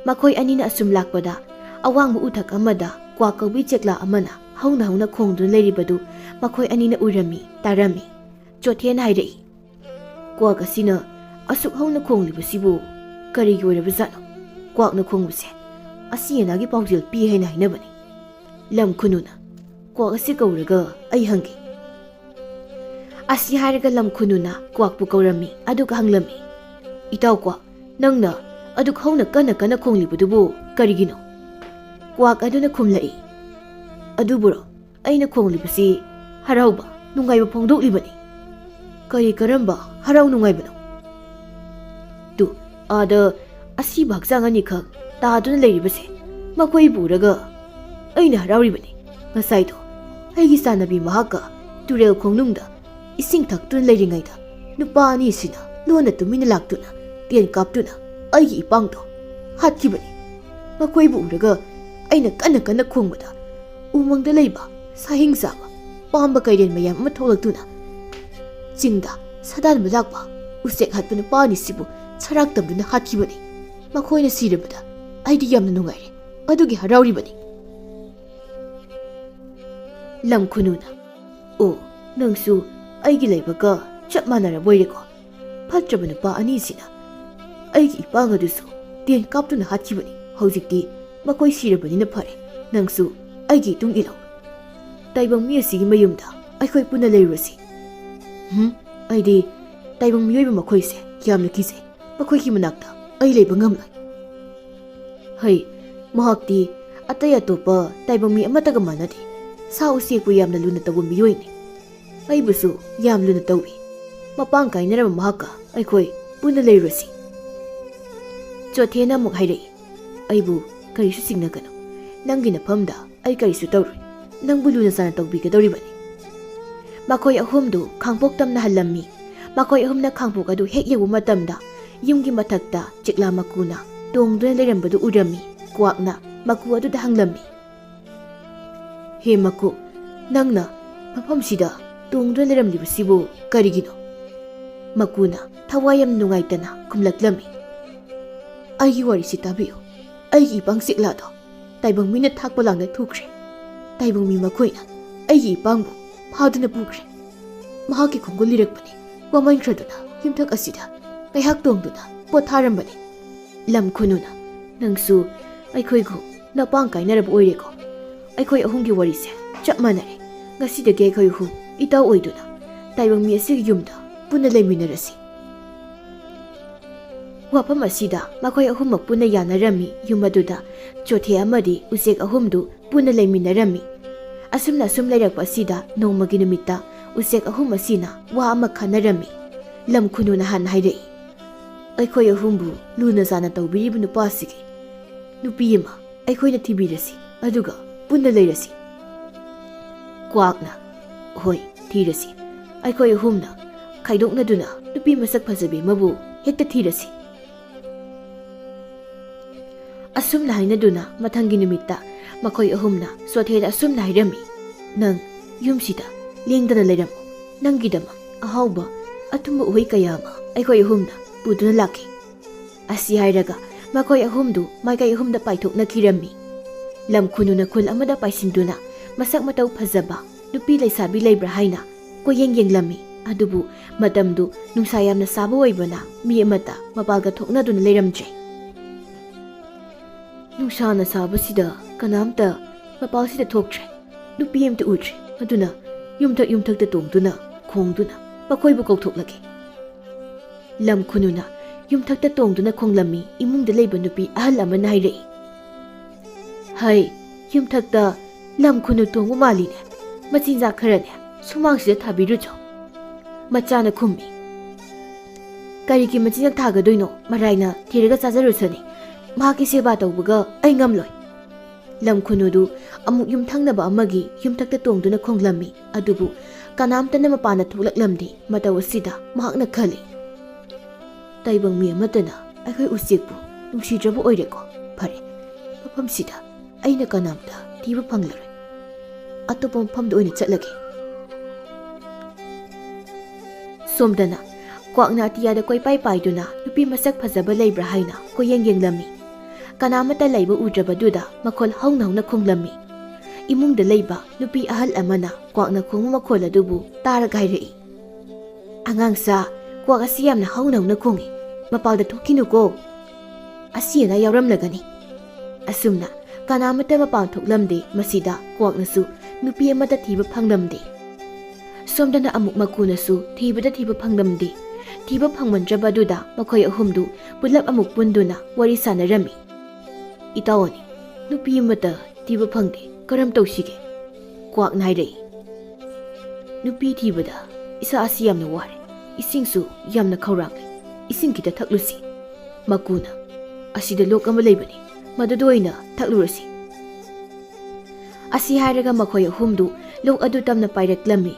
ꯃꯈꯣꯏ ꯑꯅꯤꯅ ꯑꯁꯨꯝ ꯂꯥꯛꯄꯗ ꯑꯋꯥꯡꯕ ꯎꯊꯛ ꯑꯃꯗ ꯀ꯭ꯋꯥꯛ ꯀꯧꯕꯤ ꯆꯦꯛꯂꯥ ꯑꯃꯅ ꯍꯧꯅ ꯍꯧꯅ ꯈꯣꯡꯗꯨꯅ ꯂꯩꯔꯤꯕꯗꯨ ꯃꯈꯣꯏ ꯑꯅꯤꯅ ꯎꯔꯝꯃꯤ, ꯇꯥꯔꯝꯃꯤ꯫ ꯆꯣꯊꯦꯅ ꯍꯥꯏꯔꯛꯏ, "ꯀ꯭ꯋꯥꯛ ꯑꯁꯤꯅ ꯑꯁꯨꯛ ꯍꯧꯅ ꯈꯣꯡꯂꯤꯕꯁꯤꯕꯨ ꯀꯔꯤꯒꯤ ꯑꯣꯏꯔꯕꯖꯥꯠꯅꯣ? ꯀ꯭ꯋꯥꯛꯅ ꯈꯣꯡꯕꯁꯦ ꯑꯁꯤ ꯑꯅꯥꯒꯤ ꯄꯥꯎꯖꯦꯜ ꯄꯤ ꯍꯥꯏꯅ ꯍꯥꯏꯅꯕꯅꯤ꯫" ꯂꯝ ꯈꯨꯅꯨꯅ, ꯀ꯭ꯋꯥꯛ ꯑꯁꯤ ꯀꯧꯔꯒ ꯑꯩ ꯍꯪꯒꯦ꯫ ꯑꯁꯤ ꯍꯥꯏꯔꯒ ꯂꯝ ꯈꯨꯅꯨꯅ ꯀ꯭ꯋꯥꯛꯄꯨ ꯀꯧꯔꯝꯃꯤ, ꯑꯗꯨꯒ ꯍꯪꯂꯝꯃꯤ, "ꯏꯇꯥꯎ ꯀ꯭ꯋꯥꯛ, ꯅꯪꯅ ꯑꯗꯨꯛ ꯍꯧꯅ ꯀꯟꯅ ꯀꯟꯅ ꯈꯣꯡꯂꯤꯕꯗꯨꯕꯨ ꯀꯔꯤꯒꯤꯅꯣ?" ꯀ꯭ꯋꯥꯛ ꯑꯗꯨꯅ ꯈꯨꯝꯂꯛꯏ, "ꯑꯗꯨꯕꯨꯔꯣ, ꯑꯩꯅ ꯈꯣꯡꯂꯤꯕꯁꯤ ꯍꯔꯥꯎꯕ, ꯅꯨꯡꯉꯥꯏꯕ ꯐꯣꯡꯗꯣꯛꯂꯤꯕꯅꯤ꯫ ꯀꯔꯤ ꯀꯔꯝꯕ ꯍꯔꯥꯎ ꯅꯨꯡꯉꯥꯏꯕꯅꯣ? ꯇꯨ, ꯑꯥꯗ ꯑꯁꯤꯕ ꯍꯛꯆꯥꯡ ꯑꯅꯤꯈꯛ ꯇꯥꯗꯨꯅ ꯂꯩꯔꯤꯕꯁꯦ, ꯃꯈꯣꯏꯕꯨ ꯎꯔꯒ ꯑꯩꯅ ꯍꯔꯥꯎꯔꯤꯕꯅꯤ꯫ ꯉꯁꯥꯏꯗꯣ ꯑꯩꯒꯤ ꯆꯥꯟꯅꯕꯤ ꯃꯍꯥꯛꯀ ꯇꯨꯔꯦꯜ ꯈꯣꯡꯅꯨꯡꯗ ꯏꯁꯤꯡ ꯊꯛꯇꯨꯅ ꯂꯩꯔꯤꯉꯩꯗ ꯅꯨꯄꯥ ꯑꯅꯤꯁꯤꯅ ꯂꯣꯟꯅ ꯇꯨꯃꯤꯟꯅ ꯂꯥꯛꯇꯨꯅ ꯇꯦꯟ ꯀꯥꯞꯇꯨꯅ ꯑꯩꯒꯤ ꯏꯄꯥꯡꯗꯣ ꯍꯥꯠꯈꯤꯕꯅꯤ꯫ ꯃꯈꯣꯏꯕꯨ ꯎꯔꯒ ꯑꯩꯅ ꯀꯟꯅ ꯀꯟꯅ ꯈꯣꯡꯕꯗ ꯎꯃꯪꯗ ꯂꯩꯕ ꯁꯥꯍꯤꯡ ꯆꯥꯕ ꯄꯥꯝꯕ ꯀꯩꯔꯦꯟ ꯃꯌꯥꯝ ꯑꯃ ꯊꯣꯛꯂꯛꯇꯨꯅ ꯆꯤꯡꯗ ꯁꯥꯗꯥꯟꯕ ꯂꯥꯛꯄ ꯎꯆꯦꯛ ꯍꯥꯠꯄ ꯅꯨꯄꯥ ꯑꯅꯤꯁꯤꯕꯨ ꯁꯔꯥꯛ ꯇꯝꯗꯨꯅ ꯍꯥꯠꯈꯤꯕꯅꯤ꯫ ꯃꯈꯣꯏꯅ ꯁꯤꯔꯕꯗ ꯑꯩꯗꯤ ꯌꯥꯝꯅ ꯅꯨꯡꯉꯥꯏꯔꯦ, ꯑꯗꯨꯒꯤ ꯍꯔꯥꯎꯔꯤꯕꯅꯤ꯫" ꯂꯝ ꯈꯨꯅꯨꯅ, "ꯑꯣ, ꯅꯪꯁꯨ ꯑꯩꯒꯤ ꯂꯥꯏꯕꯛꯀ ꯆꯞ ꯃꯥꯟꯅꯔꯕ ꯑꯣꯏꯔꯦꯀꯣ꯫ ꯐꯠꯇ꯭ꯔꯕ ꯅꯨꯄꯥ ꯑꯅꯤꯁꯤꯅ ꯑꯩꯒꯤ ꯏꯄꯥꯡ ꯑꯗꯨꯁꯨ ꯇꯦꯟ ꯀꯥꯞꯇꯨꯅ ꯍꯥꯠꯈꯤꯕꯅꯤ꯫ ꯍꯧꯖꯤꯛꯇꯤ ꯃꯈꯣꯏ ꯁꯤꯔꯕꯅꯤꯅ ꯐꯔꯦ꯫ ꯅꯪꯁꯨ ꯑꯩꯒꯤ ꯏꯇꯨꯡ ꯏꯜꯂꯣ꯫ ꯇꯥꯏꯕꯪ ꯃꯤ ꯑꯁꯤꯒꯤ ꯃꯌꯨꯝꯗ ꯑꯩꯈꯣꯏ ꯄꯨꯟꯅ ꯂꯩꯔꯨꯔꯁꯤ꯫" "ꯍꯨꯝ, ꯑꯩꯗꯤ ꯇꯥꯏꯕꯪ ꯃꯤꯑꯣꯏꯕ ꯃꯈꯣꯏꯁꯦ ꯌꯥꯝꯅ ꯀꯤꯖꯩ꯫ ꯃꯈꯣꯏꯒꯤ ꯃꯅꯥꯛꯇ ꯑꯩ ꯂꯩꯕ ꯉꯝꯂꯣꯏ꯫" ꯍꯩ, ꯃꯍꯥꯛꯇꯤ ꯑꯇꯩ ꯑꯇꯣꯞꯄ ꯇꯥꯏꯕꯪ ꯃꯤ ꯑꯃꯠꯇꯒ ꯃꯥꯟꯅꯗꯦ꯫ ꯁꯥ ꯎꯆꯦꯛꯄꯨ ꯌꯥꯝꯅ ꯂꯨꯅ ꯇꯧꯕ ꯃꯤꯑꯣꯏꯅꯤ꯫ ꯑꯩꯕꯨꯁꯨ ꯌꯥꯝ ꯂꯨꯅ ꯇꯧꯏ꯫ ꯃꯄꯥꯡ ꯀꯥꯏꯅꯔꯕ ꯃꯍꯥꯛꯀ ꯑꯩꯈꯣꯏ ꯄꯨꯟꯅ ꯂꯩꯔꯨꯔꯁꯤ꯫ ꯆꯣꯊꯦꯅ ꯑꯃꯨꯛ ꯍꯥꯏꯔꯛꯏ, "ꯑꯩꯕꯨ ꯀꯔꯤꯁꯨ ꯆꯤꯡꯅꯒꯅꯨ꯫ ꯅꯪꯒꯤ ꯅꯐꯝꯗ ꯑꯩ ꯀꯔꯤꯁꯨ ꯇꯧꯔꯣꯏ꯫ ꯅꯪꯕꯨ ꯂꯨꯅ ꯆꯥꯟꯅ ꯇꯧꯕꯤꯒꯗꯧꯔꯤꯕꯅꯤ꯫" ꯃꯈꯣꯏ ꯑꯍꯨꯝꯗꯨ ꯈꯥꯡꯄꯣꯛ ꯇꯝꯅ ꯍꯜꯂꯝꯃꯤ꯫ ꯃꯈꯣꯏ ꯑꯍꯨꯝꯅ ꯈꯥꯡꯄꯣꯛ ꯑꯗꯨ ꯍꯦꯛ ꯌꯧꯕ ꯃꯇꯝꯗ ꯌꯨꯝꯒꯤ ꯃꯊꯛꯇ ꯆꯤꯛꯂꯥ ꯃꯀꯨꯅ ꯇꯣꯡꯗꯨꯅ ꯂꯩꯔꯝꯕꯗꯨ ꯎꯔꯝꯃꯤ꯫ ꯀ꯭ꯋꯥꯛꯅ ꯃꯀꯨ ꯑꯗꯨꯗ ꯍꯪꯂꯝꯃꯤ, "ꯍꯦ ꯃꯀꯨ, ꯅꯪꯅ ꯃꯐꯝꯁꯤꯗ ꯇꯣꯡꯗꯨꯅ ꯂꯩꯔꯝꯂꯤꯕꯁꯤꯕꯨ ꯀꯔꯤꯒꯤꯅꯣ?" ꯃꯀꯨꯅ ꯊꯋꯥꯏ ꯌꯥꯝ ꯅꯨꯡꯉꯥꯏꯇꯅ ꯈꯨꯝꯂꯛꯂꯝꯃꯤ, "ꯑꯩꯒꯤ ꯋꯥꯔꯤꯁꯤ ꯇꯥꯕꯤꯌꯨ꯫ ꯑꯩꯒꯤ ꯏꯄꯥꯡ ꯆꯤꯛꯂꯥꯗꯣ ꯇꯥꯏꯕꯪ ꯃꯤꯅ ꯊꯥꯛꯄ ꯂꯥꯡꯗ ꯊꯨꯈ꯭ꯔꯦ꯫ ꯇꯥꯏꯕꯪ ꯃꯤ ꯃꯈꯣꯏꯅ ꯑꯩꯒꯤ ꯏꯄꯥꯡꯕꯨ ꯐꯥꯗꯨꯅ ꯄꯨꯈ꯭ꯔꯦ꯫ ꯃꯍꯥꯛꯀꯤ ꯈꯣꯡꯒꯨꯜ ꯂꯤꯔꯛꯄꯅꯤ꯫ ꯋꯥꯃꯟꯈ꯭ꯔꯗꯨꯅ ꯌꯨꯝꯊꯛ ꯑꯁꯤꯗ ꯉꯥꯏꯍꯥꯛ ꯇꯣꯡꯗꯨꯅ ꯄꯣꯊꯥꯔꯝꯕꯅꯤ꯫" ꯂꯝ ꯈꯨꯅꯨꯅ, "ꯅꯪꯁꯨ ꯑꯩꯈꯣꯏꯒꯨꯝ ꯅꯄꯥꯡ ꯀꯥꯏꯅꯔꯕ ꯑꯣꯏꯔꯦꯀꯣ꯫ ꯑꯩꯈꯣꯏ ꯑꯍꯨꯝꯒꯤ ꯋꯥꯔꯤꯁꯦ ꯆꯞ ꯃꯥꯟꯅꯔꯦ꯫ ꯉꯁꯤꯗꯒꯤ ꯑꯩꯈꯣꯏ ꯑꯍꯨꯝ ꯏꯇꯥꯎ ꯑꯣꯏꯗꯨꯅ ꯇꯥꯏꯕꯪ ꯃꯤ ꯑꯁꯤꯒꯤ ꯌꯨꯝꯗ ꯄꯨꯟꯅ ꯂꯩꯃꯤꯟꯅꯔꯁꯤ꯫ ꯋꯥꯐꯝ ꯑꯁꯤꯗ ꯃꯈꯣꯏ ꯑꯍꯨꯝꯃꯛ ꯄꯨꯟꯅ ꯌꯥꯅꯔꯝꯃꯤ꯫ ꯌꯨꯝ ꯑꯗꯨꯗ ꯆꯣꯊꯦ ꯑꯃꯗꯤ ꯎꯆꯦꯛ ꯑꯍꯨꯝꯗꯨ ꯄꯨꯟꯅ ꯂꯩꯃꯤꯟꯅꯔꯝꯃꯤ꯫ ꯑꯁꯨꯝꯅ ꯑꯁꯨꯝ ꯂꯩꯔꯛꯄ ꯑꯁꯤꯗ ꯅꯣꯡꯃꯒꯤ ꯅꯨꯃꯤꯠꯇ ꯎꯆꯦꯛ ꯑꯍꯨꯝ ꯑꯁꯤꯅ ꯋꯥ ꯑꯃ ꯈꯟꯅꯔꯝꯃꯤ꯫ ꯂꯝ ꯈꯨꯅꯨꯅ ꯍꯥꯟꯅ ꯍꯥꯏꯔꯛꯏ, "ꯑꯩꯈꯣꯏ ꯑꯍꯨꯝꯕꯨ ꯂꯨꯅ ꯆꯥꯟꯅ ꯇꯧꯕꯤꯔꯤꯕ ꯅꯨꯄꯥꯁꯤꯒꯤ ꯅꯨꯄꯤ ꯑꯃ ꯑꯩꯈꯣꯏꯅ ꯊꯤꯕꯤꯔꯁꯤ, ꯑꯗꯨꯒ ꯄꯨꯟꯅ ꯂꯩꯔꯁꯤ꯫" ꯀ꯭ꯋꯥꯛꯅ, "ꯍꯣꯏ, ꯊꯤꯔꯁꯤ꯫ ꯑꯩꯈꯣꯏ ꯑꯍꯨꯝꯅ ꯈꯥꯏꯗꯣꯛꯅꯗꯨꯅ ꯅꯨꯄꯤ ꯃꯁꯛ ꯐꯖꯕꯤ ꯑꯃꯕꯨ ꯍꯦꯛꯇ ꯊꯤꯔꯁꯤ꯫" ꯑꯁꯨꯝꯅ ꯍꯥꯏꯅꯗꯨꯅ ꯃꯊꯪꯒꯤ ꯅꯨꯃꯤꯠꯇ ꯃꯈꯣꯏ ꯑꯍꯨꯝꯅ ꯆꯣꯊꯦꯗ ꯑꯁꯨꯝꯅ ꯍꯥꯏꯔꯝꯃꯤ, "ꯅꯪ ꯌꯨꯝꯁꯤꯗ ꯂꯦꯡꯗꯅ ꯂꯩꯔꯝꯃꯨ꯫ ꯅꯪꯒꯤꯗꯃꯛ ꯑꯍꯥꯎꯕ ꯑꯊꯨꯝꯕ ꯎꯍꯩ ꯀꯌꯥ ꯑꯃ ꯑꯩꯈꯣꯏ ꯑꯍꯨꯝꯅ ꯄꯨꯗꯨꯅ ꯂꯥꯛꯀꯦ꯫" ꯑꯁꯤ ꯍꯥꯏꯔꯒ ꯃꯈꯣꯏ ꯑꯍꯨꯝꯗꯨ ꯃꯥꯏꯀꯩ ꯑꯍꯨꯝꯗ ꯄꯥꯏꯊꯣꯛꯅꯈꯤꯔꯝꯃꯤ꯫ ꯂꯝ ꯈꯨꯅꯨꯅ ꯈꯨꯜ ꯑꯃꯗ ꯄꯥꯏꯁꯤꯟꯗꯨꯅ ꯃꯁꯛ ꯃꯇꯧ ꯐꯖꯕ ꯅꯨꯄꯤ ꯂꯩꯁꯥꯕꯤ ꯂꯩꯕ꯭ꯔꯥ ꯍꯥꯏꯅ ꯀꯣꯏꯌꯦꯡ ꯌꯦꯡꯂꯝꯃꯤ꯫ ꯑꯗꯨꯕꯨ ꯃꯇꯝꯗꯨ ꯅꯨꯡꯁꯥ ꯌꯥꯝꯅ ꯁꯥꯕ ꯑꯣꯏꯕꯅ ꯃꯤ ꯑꯃꯠꯇ ꯃꯄꯥꯜꯒ ꯊꯣꯛꯅꯗꯨꯅ ꯂꯩꯔꯝꯗ꯭ꯔꯦ꯫ "ꯅꯨꯡꯁꯥꯅ ꯁꯥꯕꯁꯤꯗ ꯀꯅꯥꯝꯇ ꯃꯄꯥꯜꯁꯤꯗ ꯊꯣꯛꯇ꯭ꯔꯦ, ꯅꯨꯄꯤ ꯑꯃꯇ ꯎꯗ꯭ꯔꯦ꯫ ꯑꯗꯨꯅ ꯌꯨꯝꯊꯛ ꯌꯨꯝꯊꯛꯇ ꯇꯣꯡꯗꯨꯅ ꯈꯣꯡꯗꯨꯅ ꯃꯈꯣꯏꯕꯨ ꯀꯧꯊꯣꯛꯂꯒꯦ꯫" ꯂꯝ ꯈꯨꯅꯨꯅ ꯌꯨꯝꯊꯛꯇ ꯇꯣꯡꯗꯨꯅ ꯈꯣꯡꯂꯝꯃꯤ꯫ ꯏꯃꯨꯡꯗ ꯂꯩꯕ ꯅꯨꯄꯤ ꯑꯍꯜ ꯑꯃꯅ ꯍꯥꯏꯔꯛꯏ, "ꯍꯩ, ꯌꯨꯝꯊꯛꯇ ꯂꯝ ꯈꯨꯅꯨ ꯇꯣꯡꯕ ꯃꯥꯜꯂꯤꯅꯦ꯫ ꯃꯆꯤꯟꯖꯥꯛ ꯈꯔꯅꯦ ꯁꯨꯃꯥꯡꯁꯤꯗ ꯊꯥꯕꯤꯔꯨꯆꯣ꯫" ꯃꯆꯥꯅ ꯈꯨꯝꯃꯤ, "ꯀꯔꯤꯒꯤ ꯃꯆꯤꯟꯖꯥꯛ ꯊꯥꯒꯗꯣꯏꯅꯣ? ꯃꯔꯥꯏꯅ ꯊꯤꯔꯒ ꯆꯥꯖꯔꯨꯁꯅꯤ꯫ ꯃꯍꯥꯛꯀꯤ ꯁꯦꯕꯥ ꯇꯧꯕꯒ ꯑꯩ ꯉꯝꯂꯣꯏ꯫" ꯂꯝ ꯈꯨꯅꯨꯗꯨ ꯑꯃꯨꯛ ꯌꯨꯝꯊꯪꯅꯕ ꯑꯃꯒꯤ ꯌꯨꯝꯊꯛꯇ ꯇꯣꯡꯗꯨꯅ ꯈꯣꯡꯂꯝꯃꯤ꯫ ꯑꯗꯨꯕꯨ ꯀꯅꯥꯝꯇꯅ ꯃꯄꯥꯟꯗ ꯊꯣꯛꯂꯛꯂꯝꯗꯦ꯫ ꯃꯇꯧ ꯑꯁꯤꯗ ꯃꯍꯥꯛꯅ ꯈꯜꯂꯤ, "ꯇꯥꯏꯕꯪ ꯃꯤ ꯑꯃꯠꯇꯅ ꯑꯩꯈꯣꯏ ꯎꯆꯦꯛꯄꯨ ꯅꯨꯡꯁꯤꯗ꯭ꯔꯕ ꯑꯣꯏꯔꯦꯀꯣ꯫ ꯐꯔꯦ, ꯃꯐꯝꯁꯤꯗ ꯑꯩꯅ ꯀꯅꯥꯝꯇ ꯊꯤꯕ ꯐꯪꯂꯔꯣꯏ꯫ ꯑꯇꯣꯞꯄ ꯃꯐꯝꯗ ꯑꯣꯏꯅ ꯆꯠꯂꯒꯦ꯫" ꯁꯣꯝꯗꯅ ꯀ꯭ꯋꯥꯛꯅ ꯑꯇꯤꯌꯥꯗ ꯀꯣꯏꯄꯥꯏ ꯄꯥꯏꯗꯨꯅ ꯅꯨꯄꯤ ꯃꯁꯛ ꯐꯖꯕ ꯂꯩꯕ꯭ꯔꯥ ꯍꯥꯏꯅ ꯀꯣꯏꯌꯦꯡ ꯌꯦꯡꯂꯝꯃꯤ꯫ ꯀꯅꯥꯃꯠꯇ ꯂꯩꯕ ꯎꯗ꯭ꯔꯕꯗꯨꯗ ꯃꯈꯣꯜ ꯍꯧꯅ ꯍꯧꯅ ꯈꯣꯡꯂꯝꯃꯤ꯫ ꯏꯃꯨꯡꯗ ꯂꯩꯕ ꯅꯨꯄꯤ ꯑꯍꯜ ꯑꯃꯅ ꯀ꯭ꯋꯥꯛꯅ ꯈꯣꯡꯕ ꯃꯈꯣꯜ ꯑꯗꯨꯕꯨ ꯇꯥꯔꯒ ꯍꯥꯏꯔꯛꯏ, "ꯑꯉꯥꯡꯁꯥ, ꯀ꯭ꯋꯥꯛ ꯑꯁꯤ ꯌꯥꯝꯅ ꯍꯧꯅ ꯍꯧꯅ ꯈꯣꯡꯏ꯫ ꯃꯄꯥꯜꯗ ꯊꯣꯛꯈꯤꯅꯨꯀꯣ꯫ ꯑꯁꯤ ꯑꯅꯥ ꯌꯥꯎꯔꯝꯂꯒꯅꯤ꯫" ꯑꯁꯨꯝꯅ ꯀꯅꯥꯃꯠꯇ ꯃꯄꯥꯟ ꯊꯣꯛꯂꯝꯗꯦ꯫ ꯃꯁꯤꯗ ꯀ꯭ꯋꯥꯛꯅꯁꯨ ꯅꯨꯄꯤ ꯑꯃꯠꯇ ꯊꯤꯕ ꯐꯪꯂꯝꯗꯦ꯫ ꯁꯣꯝꯗꯅ ꯑꯃꯨꯛ ꯃꯀꯨꯅꯁꯨ ꯊꯤꯕꯗ ꯊꯤꯕ ꯐꯪꯂꯝꯗꯦ꯫ ꯊꯤꯕ ꯐꯪꯃꯟꯗ꯭ꯔꯕ ꯑꯗꯨꯗ ꯃꯈꯣꯏ ꯑꯍꯨꯝꯗꯨ ꯄꯨꯂꯞ ꯑꯃꯨꯛ ꯄꯨꯟꯗꯨꯅ ꯋꯥꯔꯤ ꯁꯥꯟꯅꯔꯝꯃꯤ꯫ "ꯏꯇꯥꯎ ꯑꯅꯤ, ꯅꯨꯄꯤ ꯑꯃꯠꯇ ꯊꯤꯕ ꯐꯪꯗꯦ, ꯀꯔꯝ ꯇꯧꯁꯤꯒꯦ?" ꯀ꯭ꯋꯥꯛꯅ ꯍꯥꯏꯔꯛꯏ꯫ "ꯅꯨꯄꯤ ꯊꯤꯕꯗ ꯏꯁꯥ ꯑꯁꯤ ꯌꯥꯝꯅ ꯋꯥꯔꯦ, ꯏꯁꯤꯡꯁꯨ ꯌꯥꯝꯅ ꯈꯧꯔꯥꯡꯂꯦ, ꯏꯁꯤꯡ ꯈꯤꯇ ꯊꯛꯂꯨꯁꯤ꯫ ꯃꯀꯨꯅ, ꯑꯁꯤꯗ ꯂꯣꯛ ꯑꯃ ꯂꯩꯕꯅꯤ, ꯃꯗꯨꯗ ꯑꯣꯏꯅ ꯊꯛꯂꯨꯔꯁꯤ꯫" ꯑꯁꯤ ꯍꯥꯏꯔꯒ ꯃꯈꯣꯏ ꯑꯍꯨꯝꯗꯨ ꯂꯣꯛ ꯑꯗꯨ ꯇꯝꯅ ꯄꯥꯏꯔꯛꯂꯝꯃꯤ꯫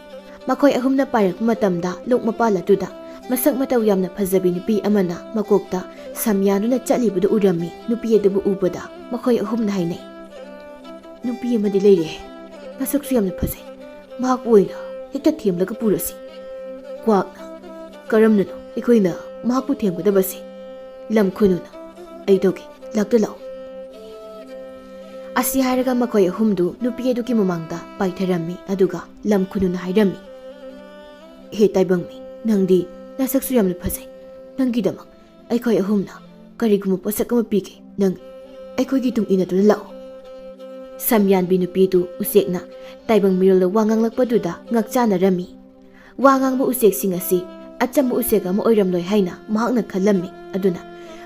ꯃꯈꯣꯏ ꯑꯍꯨꯝꯅ ꯄꯥꯏꯔꯛꯄ ꯃꯇꯝꯗ ꯂꯣꯛ ꯃꯄꯥꯜ ꯑꯗꯨꯗ ꯃꯁꯛ ꯃꯇꯧ ꯌꯥꯝꯅ ꯐꯖꯕꯤ ꯅꯨꯄꯤ ꯑꯃꯅ ꯃꯀꯣꯛꯇ ꯁꯝ ꯌꯥꯟꯗꯨꯅ ꯆꯠꯂꯤꯕꯗꯨ ꯎꯔꯝꯃꯤ꯫ ꯅꯨꯄꯤ ꯑꯗꯨꯕꯨ ꯎꯕꯗ ꯃꯈꯣꯏ ꯑꯍꯨꯝꯅ ꯍꯥꯏꯅꯩ, "ꯅꯨꯄꯤ ꯑꯃꯗꯤ ꯂꯩꯔꯦ, ꯃꯁꯛꯁꯨ ꯌꯥꯝꯅ ꯐꯖꯩ, ꯃꯍꯥꯛꯄꯨ ꯑꯣꯏꯅ ꯍꯦꯛꯇ ꯊꯦꯝꯂꯒ ꯄꯨꯔꯁꯤ꯫" ꯀ꯭ꯋꯥꯛꯅ, "ꯀꯔꯝꯅꯅꯣ ꯑꯩꯈꯣꯏꯅ ꯃꯍꯥꯛꯄꯨ ꯊꯦꯝꯒꯗꯕꯁꯦ?" ꯂꯝ ꯈꯨꯅꯨꯅ, "ꯑꯩ ꯇꯧꯒꯦ, ꯂꯥꯛꯇ ꯂꯥꯛꯑꯣ꯫" ꯑꯁꯤ ꯍꯥꯏꯔꯒ ꯃꯈꯣꯏ ꯑꯍꯨꯝꯗꯨ ꯅꯨꯄꯤ ꯑꯗꯨꯒꯤ ꯃꯃꯥꯡꯗ ꯄꯥꯏꯊꯔꯝꯃꯤ꯫ ꯑꯗꯨꯒ ꯂꯝ ꯈꯨꯅꯨꯅ ꯍꯥꯏꯔꯝꯃꯤ, "ꯍꯦ ꯇꯥꯏꯕꯪꯃꯤ, ꯅꯪꯗꯤ ꯅꯁꯛꯁꯨ ꯌꯥꯝꯅ ꯐꯖꯩ꯫ ꯅꯪꯒꯤꯗꯃꯛ ꯑꯩꯈꯣꯏ ꯑꯍꯨꯝꯅ ꯀꯔꯤꯒꯨꯝꯕ ꯄꯣꯠꯁꯛ ꯑꯃ ꯄꯤꯒꯦ꯫ ꯅꯪ ꯑꯩꯈꯣꯏꯒꯤ ꯇꯨꯡ ꯏꯟꯅꯗꯨꯅ ꯂꯥꯛꯑꯣ꯫" ꯁꯝ ꯌꯥꯟꯕꯤ ꯅꯨꯄꯤꯗꯨ ꯎꯆꯦꯛꯅ ꯇꯥꯏꯕꯪ ꯃꯤꯔꯣꯜꯗ ꯋꯥ ꯉꯥꯡꯂꯛꯄꯗꯨꯗ ꯉꯛꯆꯥꯅꯔꯝꯃꯤ꯫ ꯋꯥ ꯉꯥꯡꯕ ꯎꯆꯦꯛꯁꯤꯡ ꯑꯁꯤ ꯑꯆꯝꯕ ꯎꯆꯦꯛ ꯑꯃ ꯑꯣꯏꯔꯝꯂꯣꯏ ꯍꯥꯏꯅ ꯃꯍꯥꯛꯅ ꯈꯜꯂꯝꯃꯤ꯫ ꯑꯗꯨꯅ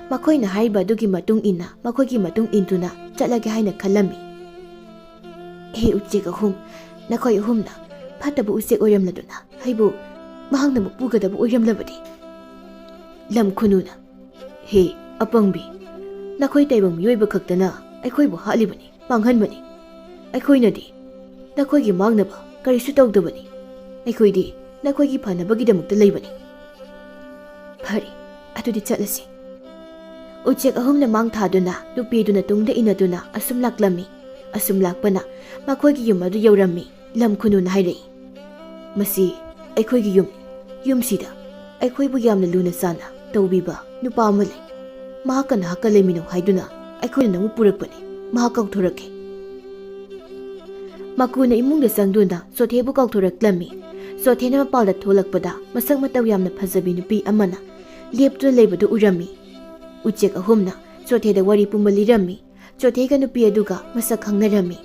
ꯃꯈꯣꯏꯅ ꯍꯥꯏꯔꯤꯕ ꯑꯗꯨꯒꯤ ꯃꯇꯨꯡ ꯏꯟꯅ, ꯃꯈꯣꯏꯒꯤ ꯃꯇꯨꯡ ꯏꯟꯗꯨꯅ ꯆꯠꯂꯒꯦ ꯍꯥꯏꯅ ꯈꯜꯂꯝꯃꯤ꯫ "ꯍꯦ ꯎꯆꯦꯛ ꯑꯍꯨꯝ, ꯅꯈꯣꯏ ꯑꯍꯨꯝꯅ ꯐꯠꯇꯕ ꯎꯆꯦꯛ ꯑꯣꯏꯔꯝꯂꯗꯨꯅ ꯑꯩꯕꯨ ꯃꯍꯥꯛꯅ ꯑꯃꯨꯛ ꯄꯨꯒꯗꯕ ꯑꯣꯏꯔꯝꯂꯕꯗꯤ?" ꯂꯝ ꯈꯨꯅꯨꯅ, "ꯍꯦ ꯑꯄꯪꯕꯤ, ꯅꯈꯣꯏ ꯇꯥꯏꯕꯪ ꯃꯤꯑꯣꯏꯕ ꯈꯛꯇꯅ ꯑꯩꯈꯣꯏꯕꯨ ꯍꯥꯠꯂꯤꯕꯅꯤ, ꯃꯥꯡꯍꯟꯕꯅꯤ꯫ ꯑꯩꯈꯣꯏꯅꯗꯤ ꯅꯈꯣꯏꯒꯤ ꯃꯥꯡꯅꯕ ꯀꯔꯤꯁꯨ ꯇꯧꯗꯕꯅꯤ꯫ ꯑꯩꯈꯣꯏꯗꯤ ꯅꯈꯣꯏꯒꯤ ꯐꯅꯕꯒꯤꯗꯃꯛꯇ ꯂꯩꯕꯅꯤ꯫" "ꯐꯔꯦ, ꯑꯗꯨꯗꯤ ꯆꯠꯂꯁꯤ꯫" ꯎꯆꯦꯛ ꯑꯍꯨꯝꯅ ꯃꯥꯡ ꯊꯥꯗꯨꯅ ꯅꯨꯄꯤꯗꯨꯅ ꯇꯨꯡꯗ ꯏꯟꯅꯗꯨꯅ ꯑꯁꯨꯝ ꯂꯥꯛꯂꯝꯃꯤ꯫ ꯑꯁꯨꯝ ꯂꯥꯛꯄꯅ ꯃꯈꯣꯏꯒꯤ ꯌꯨꯝ ꯑꯗꯨ ꯌꯧꯔꯝꯃꯤ꯫ ꯂꯝ ꯈꯨꯅꯨꯅ ꯍꯥꯏꯔꯛꯏ, "ꯃꯁꯤ ꯑꯩꯈꯣꯏꯒꯤ ꯌꯨꯝꯅꯤ꯫ ꯌꯨꯝꯁꯤꯗ ꯑꯩꯈꯣꯏꯕꯨ ꯌꯥꯝꯅ ꯂꯨꯅ ꯆꯥꯟꯅ ꯇꯧꯕꯤꯕ ꯅꯨꯄꯥ ꯑꯃ ꯂꯩ꯫ ꯃꯍꯥꯛꯀ ꯅꯍꯥꯛꯀ ꯂꯩꯃꯤꯟꯅꯧ ꯍꯥꯏꯗꯨꯅ ꯑꯩꯈꯣꯏꯅ ꯅꯪꯕꯨ ꯄꯨꯔꯛꯄꯅꯤ꯫ ꯃꯍꯥꯛ ꯀꯥꯎꯊꯣꯔꯛꯀꯦ꯫" ꯃꯀꯨꯅ ꯏꯃꯨꯡꯗ ꯆꯪꯗꯨꯅ ꯆꯣꯊꯦꯕꯨ ꯀꯥꯎꯊꯣꯔꯛꯂꯝꯃꯤ꯫ ꯆꯣꯊꯦꯅ ꯃꯄꯥꯜꯗ ꯊꯣꯛꯂꯛꯄꯗ ꯃꯁꯛ ꯃꯇꯧ ꯌꯥꯝꯅ ꯐꯖꯕꯤ ꯅꯨꯄꯤ ꯑꯃꯅ ꯂꯦꯞꯇꯨꯅ ꯂꯩꯕꯗꯨ ꯎꯔꯝꯃꯤ꯫ ꯎꯆꯦꯛ ꯑꯍꯨꯝꯅ ꯆꯣꯊꯦꯗ ꯋꯥꯔꯤ ꯄꯨꯝꯕ ꯂꯤꯔꯝꯃꯤ꯫ ꯆꯣꯊꯦꯒ ꯅꯨꯄꯤ ꯑꯗꯨꯒ ꯃꯁꯛ ꯈꯪꯅꯔꯝꯃꯤ꯫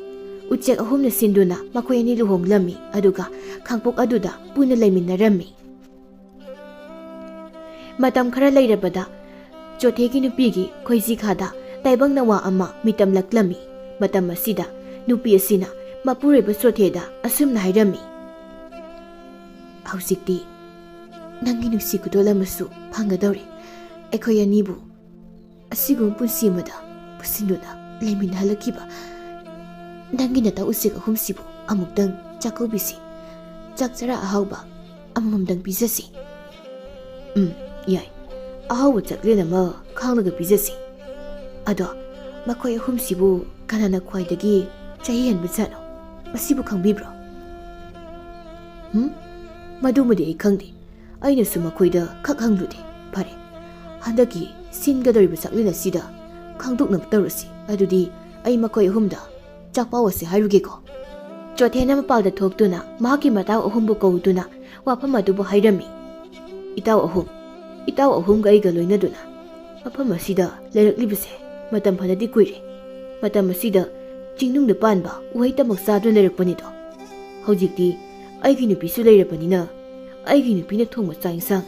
ꯎꯆꯦꯛ ꯑꯍꯨꯝꯅ ꯁꯤꯟꯗꯨꯅ ꯃꯈꯣꯏ ꯑꯅꯤ ꯂꯨꯍꯣꯡꯂꯝꯃꯤ, ꯑꯗꯨꯒ ꯈꯥꯡꯄꯣꯛ ꯑꯗꯨꯗ ꯄꯨꯟꯅ ꯂꯩꯃꯤꯟꯅꯔꯝꯃꯤ꯫ ꯃꯇꯝ ꯈꯔ ꯂꯩꯔꯕꯗ ꯆꯣꯊꯦꯒꯤ ꯅꯨꯄꯤꯒꯤ ꯈꯣꯏꯖꯤ ꯈꯥꯗ ꯇꯥꯏꯕꯪ ꯅꯋꯥ ꯑꯃ ꯃꯤꯇꯝꯂꯛꯂꯝꯃꯤ꯫ ꯃꯇꯝ ꯑꯁꯤꯗ ꯅꯨꯄꯤ ꯑꯁꯤꯅ ꯃꯄꯨꯔꯣꯏꯕ ꯆꯣꯊꯦꯗ ꯑꯁꯨꯝꯅ ꯍꯥꯏꯔꯝꯃꯤ, "ꯍꯧꯖꯤꯛꯇꯤ ꯅꯪꯒꯤ ꯅꯨꯡꯁꯤ ꯈꯨꯗꯣꯜ ꯑꯃꯁꯨ ꯐꯪꯒꯗꯧꯔꯦ꯫ ꯑꯩꯈꯣꯏ ꯑꯅꯤꯕꯨ ꯑꯁꯤꯒꯨꯝꯕ ꯄꯨꯟꯁꯤ ꯑꯃꯗ ꯄꯨꯟꯁꯤꯟꯗꯨꯅ ꯂꯩꯃꯤꯟꯅꯍꯜꯂꯛꯈꯤꯕ ꯅꯪꯒꯤ ꯅꯇꯥꯎ ꯎꯆꯦꯛ ꯑꯍꯨꯝꯁꯤꯕꯨ ꯑꯃꯨꯛꯇꯪ ꯆꯥꯛꯀꯧꯕꯤꯁꯤ꯫ ꯆꯥꯛ ꯆꯔꯥ ꯑꯍꯥꯎꯕ ꯑꯃꯃꯝꯗꯪ ꯄꯤꯖꯁꯤ꯫" "ꯎꯝ, ꯌꯥꯏ꯫ ꯑꯍꯥꯎꯕ ꯆꯥꯛꯂꯦꯟ ꯑꯃ ꯈꯥꯡꯂꯒ ꯄꯤꯖꯁꯤ꯫ ꯑꯗꯣ ꯃꯈꯣꯏ ꯑꯍꯨꯝꯁꯤꯕꯨ ꯀꯅꯥꯅ ꯈ꯭ꯋꯥꯏꯗꯒꯤ ꯆꯍꯤ ꯍꯟꯕ ꯖꯥꯠꯅꯣ? ꯃꯁꯤꯕꯨ ꯈꯪꯕꯤꯕ꯭ꯔꯣ?" "ꯎꯝ? ꯃꯗꯨꯃꯗꯤ ꯑꯩ ꯈꯪꯗꯦ꯫ ꯑꯩꯅꯁꯨ ꯃꯈꯣꯏꯗ ꯈꯛ ꯍꯪꯂꯨꯗꯦ꯫ ꯐꯔꯦ, ꯍꯟꯗꯛꯀꯤ ꯁꯤꯟꯒꯗꯧꯔꯤꯕ ꯆꯥꯛꯂꯦꯟ ꯑꯁꯤꯗ ꯈꯪꯗꯣꯛꯅꯕ ꯇꯧꯔꯁꯤ꯫ ꯑꯗꯨꯗꯤ ꯑꯩ ꯃꯈꯣꯏ ꯑꯍꯨꯝꯗ ꯆꯥꯛꯄꯥꯎ ꯑꯁꯤ ꯍꯥꯏꯔꯨꯒꯦꯀꯣ꯫" ꯆꯣꯊꯦꯅ ꯃꯄꯥꯜꯗ ꯊꯣꯛꯇꯨꯅ ꯃꯍꯥꯛꯀꯤ ꯃꯇꯥꯎ ꯑꯍꯨꯝꯕꯨ ꯀꯧꯗꯨꯅ ꯋꯥꯐꯝ ꯑꯗꯨꯕꯨ ꯍꯥꯏꯔꯝꯃꯤ꯫ "ꯏꯇꯥꯎ ꯑꯍꯨꯝ, ꯏꯇꯥꯎ ꯑꯍꯨꯝꯒ ꯑꯩꯒ ꯂꯣꯏꯅꯗꯨꯅ ꯃꯐꯝ ꯑꯁꯤꯗ ꯂꯩꯔꯛꯂꯤꯕꯁꯦ ꯃꯇꯝ ꯐꯅꯗꯤ ꯀꯨꯏꯔꯦ꯫ ꯃꯇꯝ ꯑꯁꯤꯗ ꯆꯤꯡꯅꯨꯡꯗ ꯄꯥꯟꯕ ꯎꯍꯩ ꯇꯃꯛ ꯆꯥꯗꯨꯅ ꯂꯩꯔꯛꯄꯅꯤꯗꯣ꯫ ꯍꯧꯖꯤꯛꯇꯤ ꯑꯩꯒꯤ ꯅꯨꯄꯤꯁꯨ ꯂꯩꯔꯕꯅꯤꯅ ꯑꯩꯒꯤ ꯅꯨꯄꯤꯅ ꯊꯣꯡꯕ ꯆꯥꯛ ꯏꯟꯁꯥꯡ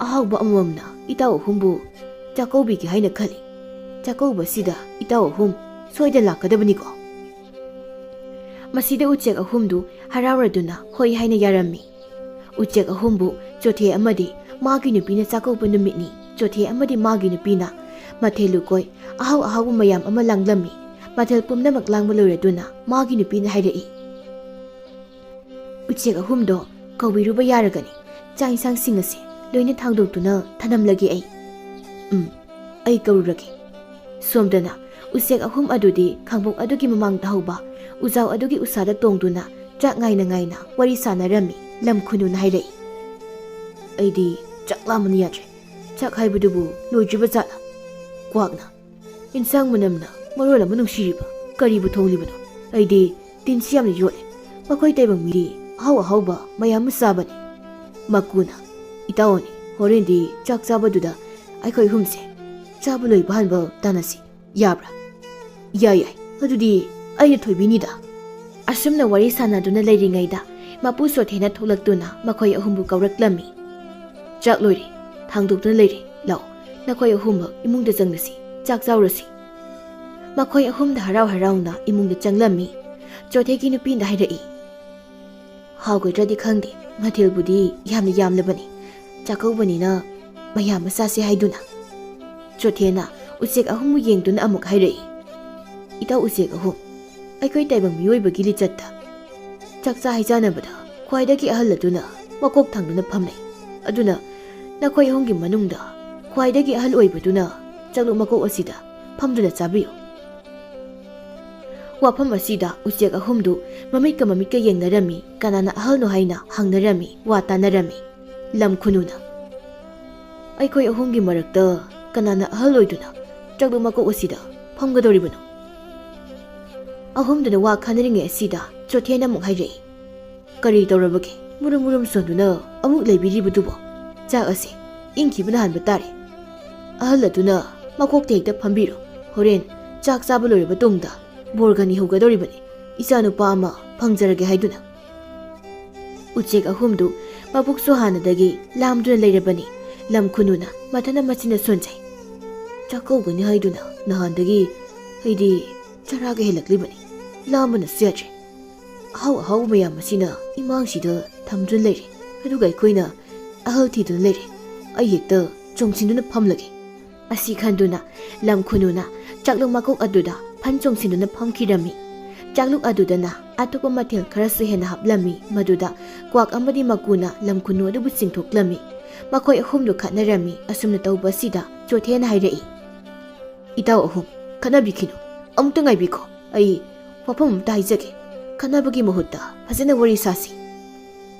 ꯑꯍꯥꯎꯕ ꯑꯃꯃꯝꯅ ꯏꯇꯥꯎ ꯑꯍꯨꯝꯕꯨ ꯆꯥꯛꯀꯧꯕꯤꯒꯦ ꯍꯥꯏꯅ ꯈꯜꯂꯤ꯫ ꯆꯥꯛꯀꯧꯕ ꯑꯁꯤꯗ ꯏꯇꯥꯎ ꯑꯍꯨꯝ ꯁꯣꯏꯗꯅ ꯂꯥꯛꯀꯗꯕꯅꯤꯀꯣ꯫" ꯃꯁꯤꯗ ꯎꯆꯦꯛ ꯑꯍꯨꯝꯗꯨ ꯍꯔꯥꯎꯔꯗꯨꯅ ꯍꯣꯏ ꯍꯥꯏꯅ ꯌꯥꯔꯝꯃꯤ꯫ ꯎꯆꯦꯛ ꯑꯍꯨꯝꯕꯨ ꯆꯣꯊꯦ ꯑꯃꯗꯤ ꯃꯥꯒꯤ ꯅꯨꯄꯤꯅ ꯆꯥꯛꯀꯧꯕ ꯅꯨꯃꯤꯠꯅꯤ꯫ ꯆꯣꯊꯦ ꯑꯃꯗꯤ ꯃꯥꯒꯤ ꯅꯨꯄꯤꯅ ꯃꯊꯦꯜ ꯂꯨꯀꯣꯏ ꯑꯍꯥꯎ ꯑꯍꯥꯎꯕ ꯃꯌꯥꯝ ꯑꯃ ꯂꯥꯡꯂꯝꯃꯤ꯫ ꯃꯊꯦꯜ ꯄꯨꯝꯅꯃꯛ ꯂꯥꯡꯕ ꯂꯣꯏꯔꯗꯨꯅ ꯃꯥꯒꯤ ꯅꯨꯄꯤꯅ ꯍꯥꯏꯔꯛꯏ, "ꯎꯆꯦꯛ ꯑꯍꯨꯝꯗꯣ ꯀꯧꯕꯤꯔꯨꯕ ꯌꯥꯔꯒꯅꯤ꯫ ꯆꯥꯛ ꯏꯟꯁꯥꯡꯁꯤꯡ ꯑꯁꯦ ꯂꯣꯏꯅ ꯊꯥꯡꯗꯣꯛꯇꯨꯅ ꯊꯅꯝꯂꯒꯦ ꯑꯩ꯫" "ꯎꯝ, ꯑꯩ ꯀꯧꯔꯨꯔꯒꯦ꯫" ꯁꯣꯝꯗꯅ ꯎꯆꯦꯛ ꯑꯍꯨꯝ ꯑꯗꯨꯗꯤ ꯈꯥꯡꯄꯣꯛ ꯑꯗꯨꯒꯤ ꯃꯃꯥꯡꯗ ꯍꯧꯕ ꯎꯖꯥꯎ ꯑꯗꯨꯒꯤ ꯎꯁꯥꯗ ꯇꯣꯡꯗꯨꯅ ꯆꯥꯛ ꯉꯥꯏꯅ ꯉꯥꯏꯅ ꯋꯥꯔꯤ ꯁꯥꯟꯅꯔꯝꯃꯤ꯫ ꯂꯝ ꯈꯨꯅꯨꯅ ꯍꯥꯏꯔꯛꯏ, "ꯑꯩꯗꯤ ꯆꯥꯛ ꯂꯥꯝꯕꯅ ꯌꯥꯗ꯭ꯔꯦ꯫ ꯆꯥꯛ ꯍꯥꯏꯕꯗꯨꯕꯨ ꯂꯣꯏꯗ꯭ꯔꯤꯕ ꯖꯥꯠꯂꯥ?" ꯀ꯭ꯋꯥꯛꯅ, "ꯏꯟꯁꯥꯡ ꯃꯅꯝꯅ ꯃꯔꯣꯜ ꯑꯃ ꯅꯨꯡꯁꯤꯔꯤꯕ, ꯀꯔꯤꯕꯨ ꯊꯣꯡꯂꯤꯕꯅꯣ? ꯑꯩꯗꯤ ꯇꯤꯟꯁꯤ ꯌꯥꯝꯅ ꯌꯣꯠꯂꯦ꯫ ꯃꯈꯣꯏ ꯇꯥꯏꯕꯪ ꯃꯤꯗꯤ ꯑꯍꯥꯎ ꯑꯍꯥꯎꯕ ꯃꯌꯥꯝ ꯑꯃ ꯆꯥꯕꯅꯤ꯫" ꯃꯀꯨꯅ, "ꯏꯇꯥꯎꯅꯤ, ꯍꯣꯔꯦꯟꯗꯤ ꯆꯥꯛ ꯆꯥꯕꯗꯨꯗ ꯑꯩꯈꯣꯏ ꯑꯍꯨꯝꯁꯦ ꯆꯥꯕ ꯂꯣꯏꯕ ꯍꯥꯟꯕ ꯇꯥꯟꯅꯁꯤ, ꯌꯥꯕ꯭ꯔꯥ?" "ꯌꯥꯏ, ꯌꯥꯏ, ꯑꯗꯨꯗꯤ ꯑꯩꯅ ꯊꯣꯏꯕꯤꯅꯤꯗ"꯫ ꯑꯁꯨꯝꯅ ꯋꯥꯔꯤ ꯁꯥꯟꯅꯗꯨꯅ ꯂꯩꯔꯤꯉꯩꯗ ꯃꯄꯨ ꯆꯣꯊꯦꯅ ꯊꯣꯛꯂꯛꯇꯨꯅ ꯃꯈꯣꯏ ꯑꯍꯨꯝꯕꯨ ꯀꯧꯔꯛꯂꯝꯃꯤ꯫ "ꯆꯥꯛ ꯂꯣꯏꯔꯦ, ꯊꯥꯡꯗꯣꯛꯇꯨꯅ ꯂꯩꯔꯦ, ꯂꯥꯛꯑꯣ, ꯅꯈꯣꯏ ꯑꯍꯨꯝꯃꯛ ꯏꯃꯨꯡꯗ ꯆꯪꯂꯁꯤ, ꯆꯥꯛ ꯆꯥꯎꯔꯁꯤ"꯫ ꯃꯈꯣꯏ ꯑꯍꯨꯝꯗ ꯍꯔꯥꯎ ꯍꯔꯥꯎꯅ ꯏꯃꯨꯡꯗ ꯆꯪꯂꯝꯃꯤ꯫ ꯆꯣꯊꯦꯒꯤ ꯅꯨꯄꯤꯅ ꯍꯥꯏꯔꯛꯏ, "ꯍꯥꯎꯒꯗ꯭ꯔꯗꯤ ꯈꯪꯗꯦ, ꯃꯊꯦꯜꯕꯨꯗꯤ ꯌꯥꯝꯅ ꯌꯥꯝꯂꯕꯅꯤ, ꯆꯥꯛꯀꯧꯕꯅꯤꯅ ꯃꯌꯥꯝ ꯑꯃ ꯆꯥꯁꯦ ꯍꯥꯏꯗꯨꯅ"꯫ ꯆꯣꯊꯦꯅ ꯎꯆꯦꯛ ꯑꯍꯨꯝꯕꯨ ꯌꯦꯡꯗꯨꯅ ꯑꯃꯨꯛ ꯍꯥꯏꯔꯛꯏ, "ꯏꯇꯥꯎ ꯎꯆꯦꯛ ꯑꯍꯨꯝ, ꯑꯩꯈꯣꯏ ꯇꯥꯏꯕꯪ ꯃꯤꯑꯣꯏꯕꯒꯤ ꯂꯤꯆꯠꯇ ꯆꯥꯛꯆꯥ ꯍꯩꯖꯥꯟꯅꯕꯗ ꯈ꯭ꯋꯥꯏꯗꯒꯤ ꯑꯍꯜ ꯑꯗꯨꯅ ꯃꯀꯣꯛ ꯊꯪꯗꯨꯅ ꯐꯝꯅꯩ꯫ ꯑꯗꯨꯅ ꯅꯈꯣꯏ ꯑꯍꯨꯝꯒꯤ ꯃꯅꯨꯡꯗ ꯈ꯭ꯋꯥꯏꯗꯒꯤ ꯑꯍꯜ ꯑꯣꯏꯕꯗꯨꯅ ꯆꯥꯛꯂꯨꯛ ꯃꯀꯣꯛ ꯑꯁꯤꯗ ꯐꯝꯗꯨꯅ ꯆꯥꯕꯤꯌꯨ"꯫ ꯋꯥꯐꯝ ꯑꯁꯤꯗ ꯎꯆꯦꯛ ꯑꯍꯨꯝꯗꯨ ꯃꯃꯤꯠꯀ ꯃꯃꯤꯠꯀ ꯌꯦꯡꯅꯔꯝꯃꯤ, ꯀꯅꯥꯅ ꯑꯍꯜꯅꯣ ꯍꯥꯏꯅ ꯍꯪꯅꯔꯝꯃꯤ, ꯋꯥ ꯇꯥꯅꯔꯝꯃꯤ꯫ ꯂꯝ ꯈꯨꯅꯨꯅ, "ꯑꯩꯈꯣꯏ ꯑꯍꯨꯝꯒꯤ ꯃꯔꯛꯇ ꯀꯅꯥꯅ ꯑꯍꯜ ꯑꯣꯏꯗꯨꯅ ꯆꯥꯛꯂꯨꯛ ꯃꯀꯣꯛ ꯑꯁꯤꯗ ꯐꯝꯒꯗꯧꯔꯤꯕꯅꯣ?" ꯑꯍꯨꯝꯗꯨꯅ ꯋꯥ ꯈꯟꯅꯔꯤꯉꯩ ꯑꯁꯤꯗ ꯆꯣꯊꯦꯅ ꯑꯃꯨꯛ ꯍꯥꯏꯔꯛꯏ, "ꯀꯔꯤ ꯇꯧꯔꯕꯒꯦ? ꯃꯨꯔꯨꯝ ꯃꯨꯔꯨꯝ ꯁꯣꯟꯗꯨꯅ ꯑꯃꯨꯛ ꯂꯩꯕꯤꯔꯤꯕꯗꯨꯕꯣ? ꯆꯥꯛ ꯑꯁꯦ ꯏꯪꯈꯤꯕꯅ ꯍꯥꯟꯕ ꯇꯥꯔꯦ꯫ ꯑꯍꯜ ꯑꯗꯨꯅ ꯃꯀꯣꯛꯇ ꯍꯦꯛꯇ ꯐꯝꯕꯤꯔꯣ꯫ ꯍꯣꯔꯦꯟ ꯆꯥꯛ ꯆꯥꯕ ꯂꯣꯏꯔꯕ ꯇꯨꯡꯗ ꯕꯣꯔꯒꯅꯤ ꯍꯧꯒꯗꯧꯔꯤꯕꯅꯤ, ꯏꯆꯥꯅꯨꯄꯥ ꯑꯃ ꯐꯪꯖꯔꯒꯦ ꯍꯥꯏꯗꯨꯅ"꯫ ꯎꯆꯦꯛ ꯑꯍꯨꯝꯗꯨ ꯃꯕꯨꯛꯁꯨ ꯍꯥꯟꯅꯗꯒꯤ ꯂꯥꯝꯗꯨꯅ ꯂꯩꯔꯕꯅꯤ꯫ ꯂꯝ ꯈꯨꯅꯨꯅ ꯃꯊꯟꯇ ꯃꯆꯤꯟꯅ ꯁꯣꯟꯖꯩ꯫ "ꯆꯥꯛꯀꯧꯒꯅꯤ ꯍꯥꯏꯗꯨꯅ ꯅꯍꯥꯟꯗꯒꯤ ꯑꯩꯗꯤ ꯆꯔꯥꯒ ꯍꯦꯜꯂꯛꯂꯤꯕꯅꯤ꯫ ꯂꯥꯝꯕꯅꯁꯨ ꯌꯥꯗ꯭ꯔꯦ꯫ ꯑꯍꯥꯎ ꯑꯍꯥꯎꯕ ꯃꯌꯥꯝ ꯑꯁꯤꯅ ꯏꯃꯥꯡꯁꯤꯗ ꯊꯝꯗꯨꯅ ꯂꯩꯔꯦ, ꯑꯗꯨꯒ ꯑꯩꯈꯣꯏꯅ ꯑꯍꯜ ꯊꯤꯗꯨꯅ ꯂꯩꯔꯦ꯫ ꯑꯩ ꯍꯦꯛꯇ ꯆꯣꯡꯁꯤꯟꯗꯨꯅ ꯐꯝꯂꯒꯦ"꯫ ꯑꯁꯤ ꯈꯟꯗꯨꯅ ꯂꯝ ꯈꯨꯅꯨꯅ ꯆꯥꯛꯂꯨꯛ ꯃꯀꯣꯛ ꯑꯗꯨꯗ ꯐꯟ ꯆꯣꯡꯁꯤꯟꯗꯨꯅ ꯐꯝꯈꯤꯔꯝꯃꯤ꯫ ꯆꯥꯛꯂꯨꯛ ꯑꯗꯨꯗꯅ ꯑꯇꯣꯞꯄ ꯃꯊꯦꯜ ꯈꯔꯁꯨ ꯍꯦꯟꯅ ꯍꯥꯞꯂꯝꯃꯤ꯫ ꯃꯗꯨꯗ ꯀ꯭ꯋꯥꯛ ꯑꯃꯗꯤ ꯃꯀꯨꯅ ꯂꯝ ꯈꯨꯅꯨ ꯑꯗꯨꯕꯨ ꯆꯤꯡꯊꯣꯛꯂꯝꯃꯤ꯫ ꯃꯈꯣꯏ ꯑꯍꯨꯝꯗꯨ ꯈꯠꯅꯔꯝꯃꯤ꯫ ꯑꯁꯨꯝꯅ ꯇꯧꯕ ꯑꯁꯤꯗ ꯆꯣꯊꯦꯅ ꯍꯥꯏꯔꯛꯏ, "ꯏꯇꯥꯎ ꯑꯍꯨꯝ, ꯈꯠꯅꯕꯤꯈꯤꯅꯨ, ꯑꯃꯨꯛꯇ ꯉꯥꯏꯕꯤꯈꯣ, ꯑꯩ ꯋꯥꯐꯝ ꯑꯃꯇ ꯍꯥꯏꯖꯒꯦ꯫ ꯈꯠꯅꯕꯒꯤ ꯃꯍꯨꯠꯇ ꯐꯖꯅ ꯋꯥꯔꯤ ꯁꯥꯁꯤ"꯫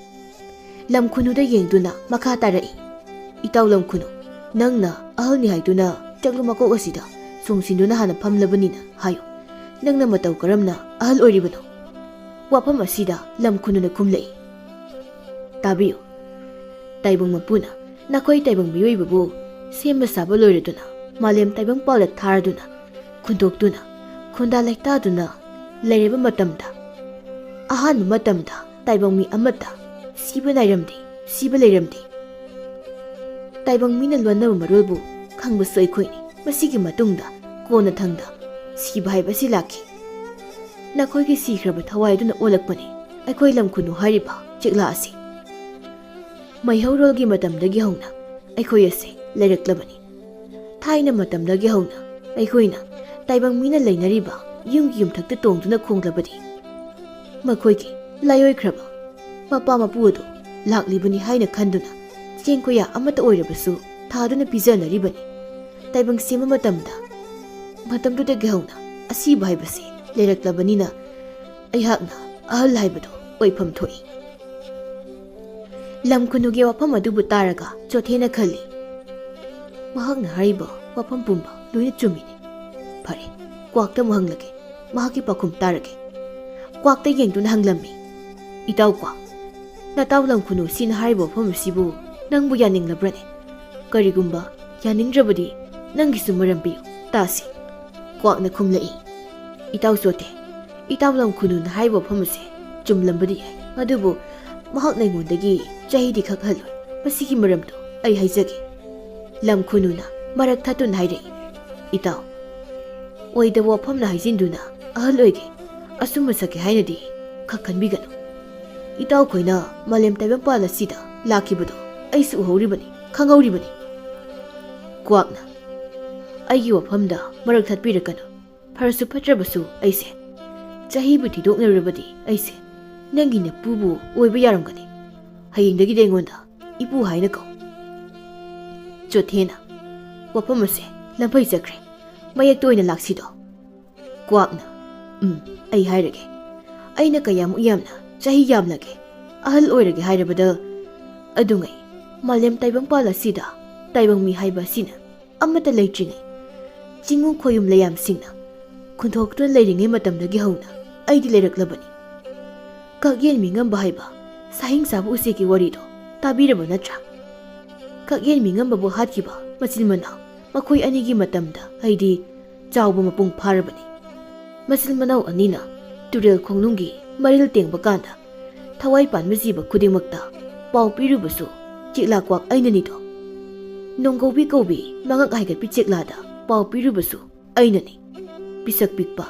ꯂꯝ ꯈꯨꯅꯨꯗ ꯌꯦꯡꯗꯨꯅ ꯃꯈꯥ ꯇꯥꯔꯛꯏ, "ꯏꯇꯥꯎ ꯂꯝ ꯈꯨꯅꯨ, ꯅꯪꯅ ꯑꯍꯜꯅꯤ ꯍꯥꯏꯗꯨꯅ ꯆꯥꯛꯂꯨꯛ ꯃꯀꯣꯛ ꯑꯁꯤꯗ ꯆꯣꯡꯁꯤꯟꯗꯨꯅ ꯍꯥꯟꯅ ꯐꯝꯂꯕꯅꯤꯅ ꯍꯥꯏꯌꯨ, ꯅꯪꯅ ꯃꯇꯧ ꯀꯔꯝꯅ ꯑꯍꯜ ꯑꯣꯏꯔꯤꯕꯅꯣ?" ꯋꯥꯐꯝ ꯑꯁꯤꯗ ꯂꯝ ꯈꯨꯅꯨꯅ ꯈꯨꯝꯂꯛꯏ, "ꯇꯥꯕꯤꯌꯨ, ꯇꯥꯏꯕꯪ ꯃꯄꯨꯅ ꯅꯈꯣꯏ ꯇꯥꯏꯕꯪ ꯃꯤꯑꯣꯏꯕꯕꯨ ꯁꯦꯝꯕ ꯁꯥꯕ ꯂꯣꯏꯔꯗꯨꯅ ꯃꯥꯂꯦꯝ ꯇꯥꯏꯕꯪ ꯄꯥꯜꯗ ꯊꯥꯔꯗꯨꯅ ꯈꯨꯟꯗꯣꯛꯇꯨꯅ ꯈꯨꯟꯗꯥ ꯂꯩꯇꯥꯗꯨꯅ ꯂꯩꯔꯕ ꯃꯇꯝꯗ, ꯑꯍꯥꯟꯕ ꯃꯇꯝꯗ ꯇꯥꯏꯕꯪ ꯃꯤ ꯑꯃꯠꯇ ꯁꯤꯕ ꯅꯥꯏꯔꯝꯗꯦ, ꯁꯤꯕ ꯂꯩꯔꯝꯗꯦ꯫ ꯇꯥꯏꯕꯪ ꯃꯤꯅ ꯂꯣꯟꯅꯕ ꯃꯔꯣꯜꯕꯨ ꯈꯪꯕꯁꯨ ꯑꯩꯈꯣꯏꯅꯤ꯫ ꯃꯁꯤꯒꯤ ꯃꯇꯨꯡꯗ ꯀꯣꯟꯅꯊꯪꯗ ꯁꯤꯕ ꯍꯥꯏꯕꯁꯤ ꯂꯥꯛꯈꯤ꯫ ꯅꯈꯣꯏꯒꯤ ꯁꯤꯈ꯭ꯔꯕ ꯊꯋꯥꯏꯗꯨꯅ ꯑꯣꯜꯂꯛꯄꯅꯤ ꯑꯩꯈꯣꯏ ꯂꯝ ꯈꯨꯅꯨ ꯍꯥꯏꯔꯤꯕ ꯆꯦꯛꯂꯥ ꯑꯁꯤ꯫ ꯃꯩꯍꯧꯔꯣꯜꯒꯤ ꯃꯇꯝꯗꯒꯤ ꯍꯧꯅ ꯑꯩꯈꯣꯏ ꯑꯁꯤ ꯂꯩꯔꯛꯂꯕꯅꯤ꯫ ꯊꯥꯏꯅ ꯃꯇꯝꯗꯒꯤ ꯍꯧꯅ ꯑꯩꯈꯣꯏꯅ ꯇꯥꯏꯕꯪ ꯃꯤꯅ ꯂꯩꯅꯔꯤꯕ ꯌꯨꯝꯒꯤ ꯌꯨꯝꯊꯛꯇ ꯇꯣꯡꯗꯨꯅ ꯈꯣꯡꯂꯕꯗꯤ, ꯃꯈꯣꯏꯒꯤ ꯂꯥꯏꯑꯣꯏꯈ꯭ꯔꯕ ꯃꯄꯥ ꯃꯄꯨ ꯑꯗꯨ ꯂꯥꯛꯂꯤꯕꯅꯤ ꯍꯥꯏꯅ ꯈꯟꯗꯨꯅ ꯆꯦꯡ ꯀꯣꯌꯥ ꯑꯃꯠꯇ ꯑꯣꯏꯔꯕꯁꯨ ꯊꯥꯗꯨꯅ ꯄꯤꯖꯅꯔꯤꯕꯅꯤ꯫ ꯇꯥꯏꯕꯪ ꯁꯦꯝꯕ ꯃꯇꯝꯗ, ꯃꯇꯝꯗꯨꯗꯒꯤ ꯍꯧꯅ ꯑꯁꯤꯕ ꯍꯥꯏꯕꯁꯤ ꯂꯩꯔꯛꯂꯕꯅꯤꯅ ꯑꯩꯍꯥꯛꯅ ꯑꯍꯜ ꯍꯥꯏꯕꯗꯨ ꯑꯣꯏꯐꯝ ꯊꯣꯛꯏ꯫ ꯂꯝ ꯈꯨꯅꯨꯒꯤ ꯋꯥꯐꯝ ꯑꯗꯨꯕꯨ ꯇꯥꯔꯒ ꯆꯣꯊꯦꯅ ꯈꯜꯂꯤ, "ꯃꯍꯥꯛꯅ ꯍꯥꯏꯔꯤꯕ ꯋꯥꯐꯝ ꯄꯨꯝꯕ ꯂꯣꯏꯅ ꯆꯨꯝꯃꯤꯅꯦ꯫ ꯐꯔꯦ, ꯀ꯭ꯋꯥꯛꯇ ꯑꯃꯨꯛ ꯍꯪꯂꯒꯦ, ꯃꯍꯥꯛꯀꯤ ꯄꯥꯎꯈꯨꯝ ꯇꯥꯔꯒꯦ꯫" ꯀ꯭ꯋꯥꯛꯇ ꯌꯦꯡꯗꯨꯅ ꯍꯪꯂꯝꯃꯤ, "ꯏꯇꯥꯎ ꯀ꯭ꯋꯥꯛ, ꯅꯇꯥꯎ ꯂꯝ ꯈꯨꯅꯨ ꯁꯤꯅ ꯍꯥꯏꯔꯤꯕ ꯋꯥꯐꯝ ꯑꯁꯤꯕꯨ ꯅꯪꯕꯨ ꯌꯥꯅꯤꯡꯂꯕ꯭ꯔꯅꯦ? ꯀꯔꯤꯒꯨꯝꯕ ꯌꯥꯅꯤꯡꯗ꯭ꯔꯕꯗꯤ ꯅꯪꯒꯤꯁꯨ ꯃꯔꯝ ꯄꯤꯌꯨ ꯇꯥꯁꯤ꯫" ꯀ꯭ꯋꯥꯛꯅ ꯈꯨꯝꯂꯛꯏ, "ꯏꯇꯥꯎ ꯆꯣꯊꯦ, ꯏꯇꯥꯎ ꯂꯝ ꯈꯨꯅꯨꯅ ꯍꯥꯏꯔꯤꯕ ꯋꯥꯐꯝ ꯑꯁꯦ ꯆꯨꯝꯂꯝꯕꯗꯤ ꯌꯥꯏ, ꯑꯗꯨꯕꯨ ꯃꯍꯥꯛꯅ ꯑꯩꯉꯣꯟꯗꯒꯤ ꯆꯍꯤꯗꯤ ꯈꯛ ꯍꯜꯂꯣꯏ꯫ ꯃꯁꯤꯒꯤ ꯃꯔꯝꯗꯣ ꯑꯩ ꯍꯥꯏꯖꯒꯦ꯫" ꯂꯝ ꯈꯨꯅꯨꯅ ꯃꯔꯛ ꯊꯠꯇꯨꯅ ꯍꯥꯏꯔꯛꯏ, "ꯏꯇꯥꯎ, ꯑꯣꯏꯗꯕ ꯋꯥꯐꯝꯅ ꯍꯥꯏꯖꯤꯟꯗꯨꯅ ꯑꯍꯜ ꯑꯣꯏꯒꯦ, ꯑꯁꯨꯝ ꯃꯁꯛꯀꯦ ꯍꯥꯏꯅꯗꯤ ꯈꯛ ꯈꯟꯕꯤꯒꯅꯨ꯫ ꯏꯇꯥꯎꯈꯣꯏꯅ ꯃꯥꯂꯦꯝ ꯇꯥꯏꯕꯪꯄꯥꯜ ꯑꯁꯤꯗ ꯂꯥꯛꯈꯤꯕꯗꯣ ꯑꯩꯁꯨ ꯎꯍꯧꯔꯤꯕꯅꯤ, ꯈꯪꯍꯧꯔꯤꯕꯅꯤ꯫" ꯀ꯭ꯋꯥꯛꯅ, "ꯑꯩꯒꯤ ꯋꯥꯐꯝꯗ ꯃꯔꯛ ꯊꯠꯄꯤꯔꯛꯀꯅꯨ꯫ ꯐꯔꯁꯨ ꯐꯠꯇ꯭ꯔꯕꯁꯨ ꯑꯩꯁꯦ ꯆꯍꯤꯕꯨ ꯊꯤꯗꯣꯛꯅꯔꯨꯔꯕꯗꯤ ꯑꯩꯁꯦ ꯅꯪꯒꯤ ꯅꯄꯨꯕꯨ ꯑꯣꯏꯕ ꯌꯥꯔꯝꯒꯅꯤ꯫ ꯍꯌꯦꯡꯗꯒꯤꯗꯤ ꯑꯩꯉꯣꯟꯗ ꯏꯄꯨ ꯍꯥꯏꯅ ꯀꯧ꯫" ꯆꯣꯊꯦꯅ, "ꯋꯥꯐꯝ ꯑꯁꯦ ꯂꯝꯐꯩ ꯆꯠꯈ꯭ꯔꯦ꯫ ꯃꯌꯦꯛꯇ ꯑꯣꯏꯅ ꯂꯥꯛꯁꯤꯗꯣ꯫" ꯀ꯭ꯋꯥꯛꯅ, "ꯎꯝ, ꯑꯩ ꯍꯥꯏꯔꯒꯦ꯫ ꯑꯩꯅ ꯀꯌꯥꯃꯨꯛ ꯌꯥꯝꯅ ꯆꯍꯤ ꯌꯥꯝꯂꯒꯦ, ꯑꯍꯜ ꯑꯣꯏꯔꯒꯦ ꯍꯥꯏꯔꯕꯗ? ꯑꯗꯨꯉꯩ ꯃꯥꯂꯦꯝ ꯇꯥꯏꯕꯪꯄꯥꯜ ꯑꯁꯤꯗ ꯇꯥꯏꯕꯪ ꯃꯤ ꯍꯥꯏꯕ ꯑꯁꯤꯅ ꯑꯃꯠꯇ ꯂꯩꯇ꯭ꯔꯤꯉꯩ, ꯆꯤꯡꯉꯨ ꯈꯣꯌꯨꯝ ꯂꯩꯌꯥꯝꯁꯤꯡꯅ ꯈꯨꯟꯊꯣꯛꯇꯨꯅ ꯂꯩꯔꯤꯉꯩ ꯃꯇꯝꯗꯒꯤ ꯍꯧꯅ ꯑꯩꯗꯤ ꯂꯩꯔꯛꯂꯕꯅꯤ꯫ ꯀꯛꯌꯦꯟ ꯃꯤꯉꯝꯕ ꯍꯥꯏꯕ ꯁꯥꯍꯤꯡ ꯆꯥꯕ ꯎꯆꯦꯛꯀꯤ ꯋꯥꯔꯤꯗꯣ ꯇꯥꯕꯤꯔꯕ ꯅꯠꯇ꯭ꯔꯥ? ꯀꯛꯌꯦꯟ ꯃꯤꯉꯝꯕꯕꯨ ꯍꯥꯠꯈꯤꯕ ꯃꯆꯤꯟ ꯃꯅꯥꯎ ꯃꯈꯣꯏ ꯑꯅꯤꯒꯤ ꯃꯇꯝꯗ ꯑꯩꯗꯤ ꯆꯥꯎꯕ ꯃꯄꯨꯡ ꯐꯥꯔꯕꯅꯤ꯫ ꯃꯆꯤꯟ ꯃꯅꯥꯎ ꯑꯅꯤꯅ ꯇꯨꯔꯦꯜ ꯈꯣꯡꯅꯨꯡꯒꯤ ꯃꯔꯤꯜ ꯇꯦꯡꯕ ꯀꯥꯟꯗ ꯊꯋꯥꯏ ꯄꯥꯟꯕ ꯖꯤꯕ ꯈꯨꯗꯤꯡꯃꯛꯇ ꯄꯥꯎ ꯄꯤꯔꯨꯕꯁꯨ ꯆꯦꯛꯂꯥ ꯀ꯭ꯋꯥꯛ ꯑꯩꯅꯅꯤꯗꯣ꯫ ꯅꯣꯡꯒꯧꯕꯤ ꯀꯧꯕꯤ ꯃꯉꯛ ꯍꯥꯏꯒꯠꯄꯤ ꯆꯦꯛꯂꯥꯗ ꯄꯥꯎ ꯄꯤꯔꯨꯕꯁꯨ ꯑꯩꯅꯅꯤ꯫ ꯄꯤꯁꯛ ꯄꯤꯛꯄ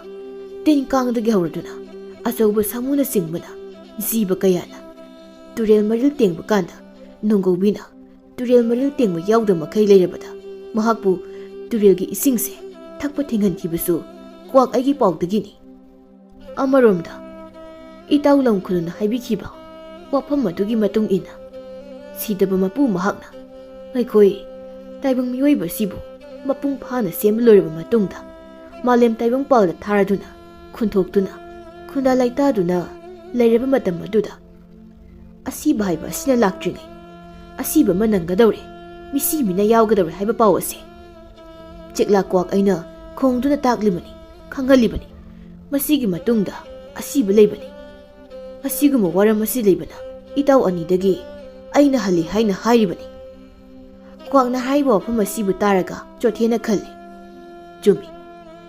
ꯇꯤꯟ ꯀꯥꯡꯗꯒꯤ ꯍꯧꯔꯗꯨꯅ ꯑꯆꯧꯕ ꯁꯥꯃꯨꯅꯆꯤꯡꯕꯅ ꯖꯤꯕ ꯀꯌꯥꯅ ꯇꯨꯔꯦꯜ ꯃꯔꯤꯜ ꯇꯦꯡꯕ ꯀꯥꯟꯗ ꯅꯣꯡꯒꯧꯕꯤꯅ ꯇꯨꯔꯦꯜ ꯃꯔꯤꯜ ꯇꯦꯡꯕ ꯌꯥꯎꯗ ꯃꯈꯩ ꯂꯩꯔꯕꯗ ꯃꯍꯥꯛꯄꯨ ꯇꯨꯔꯦꯜꯒꯤ ꯏꯁꯤꯡꯁꯦ ꯊꯛꯄ ꯊꯤꯡꯍꯟꯈꯤꯕꯁꯨ ꯀ꯭ꯋꯥꯛ ꯑꯩꯒꯤ ꯄꯥꯎꯗꯒꯤꯅꯤ꯫ ꯑꯃꯔꯣꯝꯗ ꯏꯇꯥꯎ ꯂꯝ ꯈꯨꯅꯨꯅ ꯍꯥꯏꯕꯤꯈꯤꯕ ꯋꯥꯐꯝ ꯑꯗꯨꯒꯤ ꯃꯇꯨꯡ ꯏꯟꯅ ꯁꯤꯗꯕ ꯃꯄꯨ ꯃꯍꯥꯛꯅ ꯑꯩꯈꯣꯏ ꯇꯥꯏꯕꯪ ꯃꯤꯑꯣꯏꯕ ꯑꯁꯤꯕꯨ ꯃꯄꯨꯡ ꯐꯥꯅ ꯁꯦꯝꯕ ꯂꯣꯏꯔꯕ ꯃꯇꯨꯡꯗ ꯃꯥꯂꯦꯝ ꯇꯥꯏꯕꯪꯄꯥꯜꯗ ꯊꯥꯔꯗꯨꯅ ꯈꯨꯟꯊꯣꯛꯇꯨꯅ ꯈꯨꯟꯗꯥ ꯂꯩꯇꯥꯗꯨꯅ ꯂꯩꯔꯕ ꯃꯇꯝ ꯑꯗꯨꯗ ꯑꯁꯤꯕ ꯍꯥꯏꯕ ꯑꯁꯤꯅ ꯂꯥꯛꯇ꯭ꯔꯤꯉꯩ ꯑꯁꯤꯕ ꯑꯃ ꯅꯪꯒꯗꯧꯔꯦ, ꯃꯤꯁꯤ ꯃꯤꯅ ꯌꯥꯎꯒꯗꯧꯔꯦ ꯍꯥꯏꯕ ꯄꯥꯎ ꯑꯁꯦ ꯆꯦꯛꯂꯥ ꯀ꯭ꯋꯥꯛ ꯑꯩꯅ ꯈꯣꯡꯗꯨꯅ ꯇꯥꯛꯂꯤꯕꯅꯤ, ꯈꯪꯍꯜꯂꯤꯕꯅꯤ꯫ ꯃꯁꯤꯒꯤ ꯃꯇꯨꯡꯗ ꯑꯁꯤꯕ ꯂꯩꯕꯅꯤ꯫ ꯑꯁꯤꯒꯨꯝꯕ ꯋꯥꯔꯝ ꯑꯁꯤ ꯂꯩꯕꯅ ꯏꯇꯥꯎ ꯑꯅꯤꯗꯒꯤ ꯑꯩꯅ ꯍꯜꯂꯤ ꯍꯥꯏꯅ ꯍꯥꯏꯔꯤꯕꯅꯤ꯫ ꯀ꯭ꯋꯥꯛꯅ ꯍꯥꯏꯔꯤꯕ ꯋꯥꯐꯝ ꯑꯁꯤꯕꯨ ꯇꯥꯔꯒ ꯆꯣꯊꯦꯅ ꯈꯜꯂꯤ, ꯆꯨꯝꯃꯤ,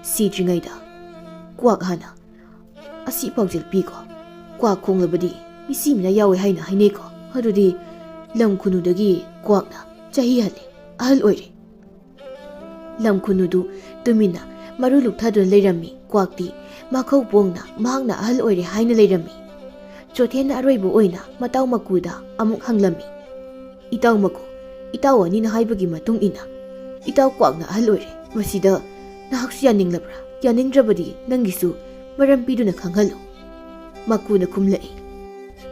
ꯁꯤꯗ꯭ꯔꯤꯉꯩꯗ ꯀ꯭ꯋꯥꯛ ꯍꯥꯟꯅ ꯑꯁꯤ ꯄꯥꯎꯖꯦꯜ ꯄꯤꯀꯣ꯫ ꯀ꯭ꯋꯥꯛ ꯈꯣꯡꯂꯕꯗꯤ ꯃꯤꯁꯤ ꯃꯤꯅ ꯌꯥꯎꯋꯦ ꯍꯥꯏꯅ ꯍꯥꯏꯅꯩꯀꯣ꯫ ꯑꯗꯨꯗꯤ ꯂꯝ ꯈꯨꯅꯨꯗꯒꯤ ꯀ꯭ꯋꯥꯛꯅ ꯆꯍꯤ ꯍꯜꯂꯦ, ꯑꯍꯜ ꯑꯣꯏꯔꯦ꯫ ꯂꯝ ꯈꯨꯅꯨꯗꯨ ꯇꯨꯃꯤꯟꯅ ꯃꯔꯨ ꯂꯨꯛꯊꯗꯨꯅ ꯂꯩꯔꯝꯃꯤ꯫ ꯀ꯭ꯋꯥꯛꯇꯤ ꯃꯈꯧ ꯄꯣꯡꯅ ꯃꯍꯥꯛꯅ ꯑꯍꯜ ꯑꯣꯏꯔꯦ ꯍꯥꯏꯅ ꯂꯩꯔꯝꯃꯤ꯫ ꯆꯣꯊꯦꯟꯅ ꯑꯔꯣꯏꯕ ꯑꯣꯏꯅ ꯃꯇꯥꯎ ꯃꯀꯨꯗ ꯑꯃꯨꯛ ꯍꯪꯂꯝꯃꯤ, "ꯏꯇꯥꯎ ꯃꯀꯨ, ꯏꯇꯥꯎ ꯑꯅꯤꯅ ꯍꯥꯏꯕꯒꯤ ꯃꯇꯨꯡ ꯏꯟꯅ ꯏꯇꯥꯎ ꯀ꯭ꯋꯥꯛꯅ ꯑꯍꯜ ꯑꯣꯏꯔꯦ꯫ ꯃꯁꯤꯗ ꯅꯍꯥꯛꯁꯨ ꯌꯥꯅꯤꯡꯂꯕ꯭ꯔꯥ? ꯌꯥꯅꯤꯡꯗ꯭ꯔꯕꯗꯤ ꯅꯪꯒꯤꯁꯨ ꯃꯔꯝ ꯄꯤꯗꯨꯅ ꯈꯪꯍꯜꯂꯨ꯫" ꯃꯀꯨꯅ ꯈꯨꯝꯂꯛꯏ,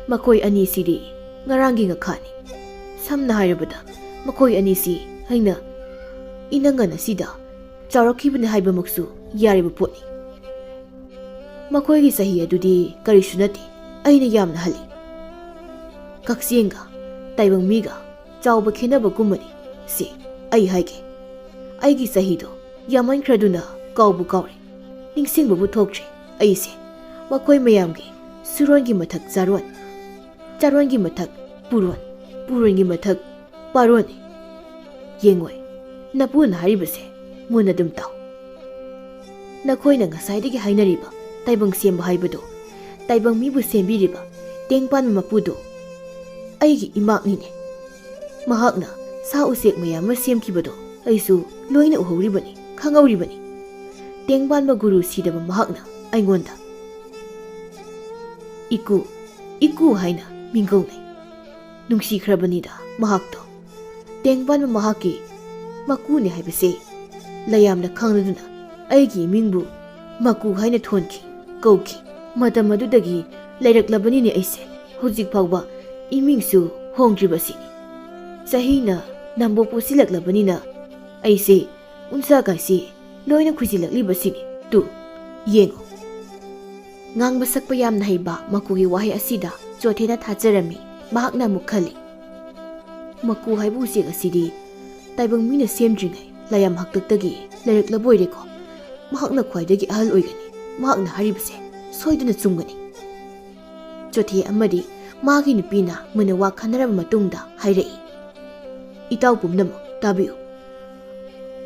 "ꯃꯈꯣꯏ ꯑꯅꯤꯁꯤꯗꯤ ꯉꯔꯥꯡꯒꯤ ꯉꯈꯥꯅꯤ꯫ ꯁꯝꯅ ꯍꯥꯏꯔꯕꯗ ꯃꯈꯣꯏ ꯑꯅꯤꯁꯤ ꯑꯩꯅ ꯏꯅꯪꯒꯟ ꯑꯁꯤꯗ ꯆꯥꯎꯔꯛꯈꯤꯕꯅꯤ ꯍꯥꯏꯕꯃꯛꯁꯨ ꯌꯥꯔꯤꯕ ꯄꯣꯠꯅꯤ꯫ ꯃꯈꯣꯏꯒꯤ ꯆꯍꯤ ꯑꯗꯨꯗꯤ ꯀꯔꯤꯁꯨ ꯅꯠꯇꯦ, ꯑꯩꯅ ꯌꯥꯝꯅ ꯍꯜꯂꯤ꯫ ꯀꯛꯆꯦꯡꯒ ꯇꯥꯏꯕꯪ ꯃꯤꯒ ꯆꯥꯎꯕ ꯈꯦꯠꯅꯕꯒꯨꯝꯕꯅꯤ꯫ ꯁꯦ, ꯑꯩ ꯍꯥꯏꯒꯦ, ꯑꯩꯒꯤ ꯆꯍꯤꯗꯣ ꯌꯥꯝꯃꯟꯈ꯭ꯔꯗꯨꯅ ꯀꯥꯎꯕꯨ ꯀꯥꯎꯔꯦ, ꯅꯤꯡꯁꯤꯡꯕꯕꯨ ꯊꯣꯛꯇ꯭ꯔꯦ꯫ ꯑꯩꯁꯦ ꯃꯈꯣꯏ ꯃꯌꯥꯝꯒꯤ ꯁꯨꯔꯣꯟꯒꯤ ꯃꯊꯛ ꯆꯥꯔꯣꯟ, ꯆꯥꯔꯣꯟꯒꯤ ꯃꯊꯛ ꯄꯨꯔꯣꯟ, ꯄꯨꯔꯣꯟꯒꯤ ꯃꯊꯛ ꯄꯥꯔꯣꯟꯅꯤ꯫ ꯌꯦꯡꯉꯣꯏ, ꯅꯄꯨꯅ ꯍꯥꯏꯔꯤꯕꯁꯦ ꯃꯨꯟꯅ ꯑꯗꯨꯝ ꯇꯥꯎ꯫" ꯅꯈꯣꯏꯅ ꯉꯁꯥꯏꯗꯒꯤ ꯍꯥꯏꯅꯔꯤꯕ ꯇꯥꯏꯕꯪ ꯁꯦꯝꯕ ꯍꯥꯏꯕꯗꯨ, ꯇꯥꯏꯕꯪ ꯃꯤꯕꯨ ꯁꯦꯝꯕꯤꯔꯤꯕ ꯇꯦꯡ ꯄꯥꯟꯕ ꯃꯄꯨꯗꯨ ꯑꯩꯒꯤ ꯏꯃꯥꯛꯅꯤꯅꯦ꯫ ꯃꯍꯥꯛꯅ ꯁꯥ ꯎꯆꯦꯛ ꯃꯌꯥꯝ ꯑꯃ ꯁꯦꯝꯈꯤꯕꯗꯣ ꯑꯩꯁꯨ ꯂꯣꯏꯅ ꯎꯍꯧꯔꯤꯕꯅꯤ, ꯈꯪꯍꯧꯔꯤꯕꯅꯤ꯫ ꯇꯦꯡ ꯄꯥꯟꯕ ꯒꯨꯔꯨ ꯁꯤꯗꯕ ꯃꯍꯥꯛꯅ ꯑꯩꯉꯣꯟꯗ "ꯏꯀꯨ, ꯏꯀꯨ" ꯍꯥꯏꯅ ꯃꯤꯡꯒꯧꯅꯩ꯫ ꯅꯨꯡꯁꯤꯈ꯭ꯔꯕꯅꯤꯗ ꯃꯍꯥꯛꯇꯣ꯫ ꯇꯦꯡ ꯄꯥꯟꯕ ꯃꯍꯥꯛꯀꯤ ꯃꯀꯨꯅꯦ ꯍꯥꯏꯕꯁꯦ ꯂꯌꯥꯝꯅ ꯈꯪꯂꯗꯨꯅ ꯑꯩꯒꯤ ꯏꯃꯤꯡꯕꯨ ꯃꯀꯨ ꯍꯥꯏꯅ ꯊꯣꯟꯈꯤ, ꯀꯧꯈꯤ꯫ ꯃꯇꯝ ꯑꯗꯨꯗꯒꯤ ꯂꯩꯔꯛꯂꯕꯅꯤꯅꯦ ꯑꯩꯁꯦ꯫ ꯍꯧꯖꯤꯛ ꯐꯥꯎꯕ ꯏꯃꯤꯡꯁꯨ ꯍꯣꯡꯗ꯭ꯔꯤꯕꯁꯤꯅꯤ꯫ ꯆꯍꯤꯅ ꯅꯝꯕꯣ ꯄꯣꯠꯁꯤꯜꯂꯛꯂꯕꯅꯤꯅ ꯑꯩꯁꯦ ꯎꯟꯁꯥ ꯀꯥꯏꯁꯤ ꯂꯣꯏꯅ ꯈꯨꯏꯖꯤꯜꯂꯛꯂꯤꯕꯁꯤꯅꯤ꯫ ꯇꯨ, ꯌꯦꯡꯉꯨ꯫ ꯉꯥꯡꯕ ꯁꯛꯄ ꯌꯥꯝꯅ ꯍꯩꯕ ꯃꯀꯨꯒꯤ ꯋꯥꯍꯩ ꯑꯁꯤꯗ ꯆꯣꯊꯦꯅ ꯊꯥꯖꯔꯝꯃꯤ꯫ ꯃꯍꯥꯛꯅ ꯑꯃꯨꯛ ꯈꯜꯂꯤ, "ꯃꯀꯨ ꯍꯥꯏꯕ ꯎꯆꯦꯛ ꯑꯁꯤꯗꯤ ꯇꯥꯏꯕꯪ ꯃꯤꯅ ꯁꯦꯝꯗ꯭ꯔꯤꯉꯩ ꯂꯥꯏꯌꯥꯝ ꯍꯥꯛꯇꯛꯇꯒꯤ ꯂꯩꯔꯛꯂꯕ ꯑꯣꯏꯔꯦꯀꯣ꯫ ꯃꯍꯥꯛꯅ ꯈ꯭ꯋꯥꯏꯗꯒꯤ ꯑꯍꯜ ꯑꯣꯏꯒꯅꯤ꯫ ꯃꯍꯥꯛꯅ ꯍꯥꯏꯔꯤꯕꯁꯦ ꯁꯣꯏꯗꯅ ꯆꯨꯝꯒꯅꯤ"꯫ ꯆꯣꯊꯦ ꯑꯃꯗꯤ ꯃꯥꯒꯤ ꯅꯨꯄꯤꯅ ꯃꯨꯟꯅ ꯋꯥ ꯈꯟꯅꯔꯕ ꯃꯇꯨꯡꯗ ꯍꯥꯏꯔꯛꯏ, "ꯏꯇꯥꯎ ꯄꯨꯝꯅꯃꯛ ꯇꯥꯕꯤꯌꯨ꯫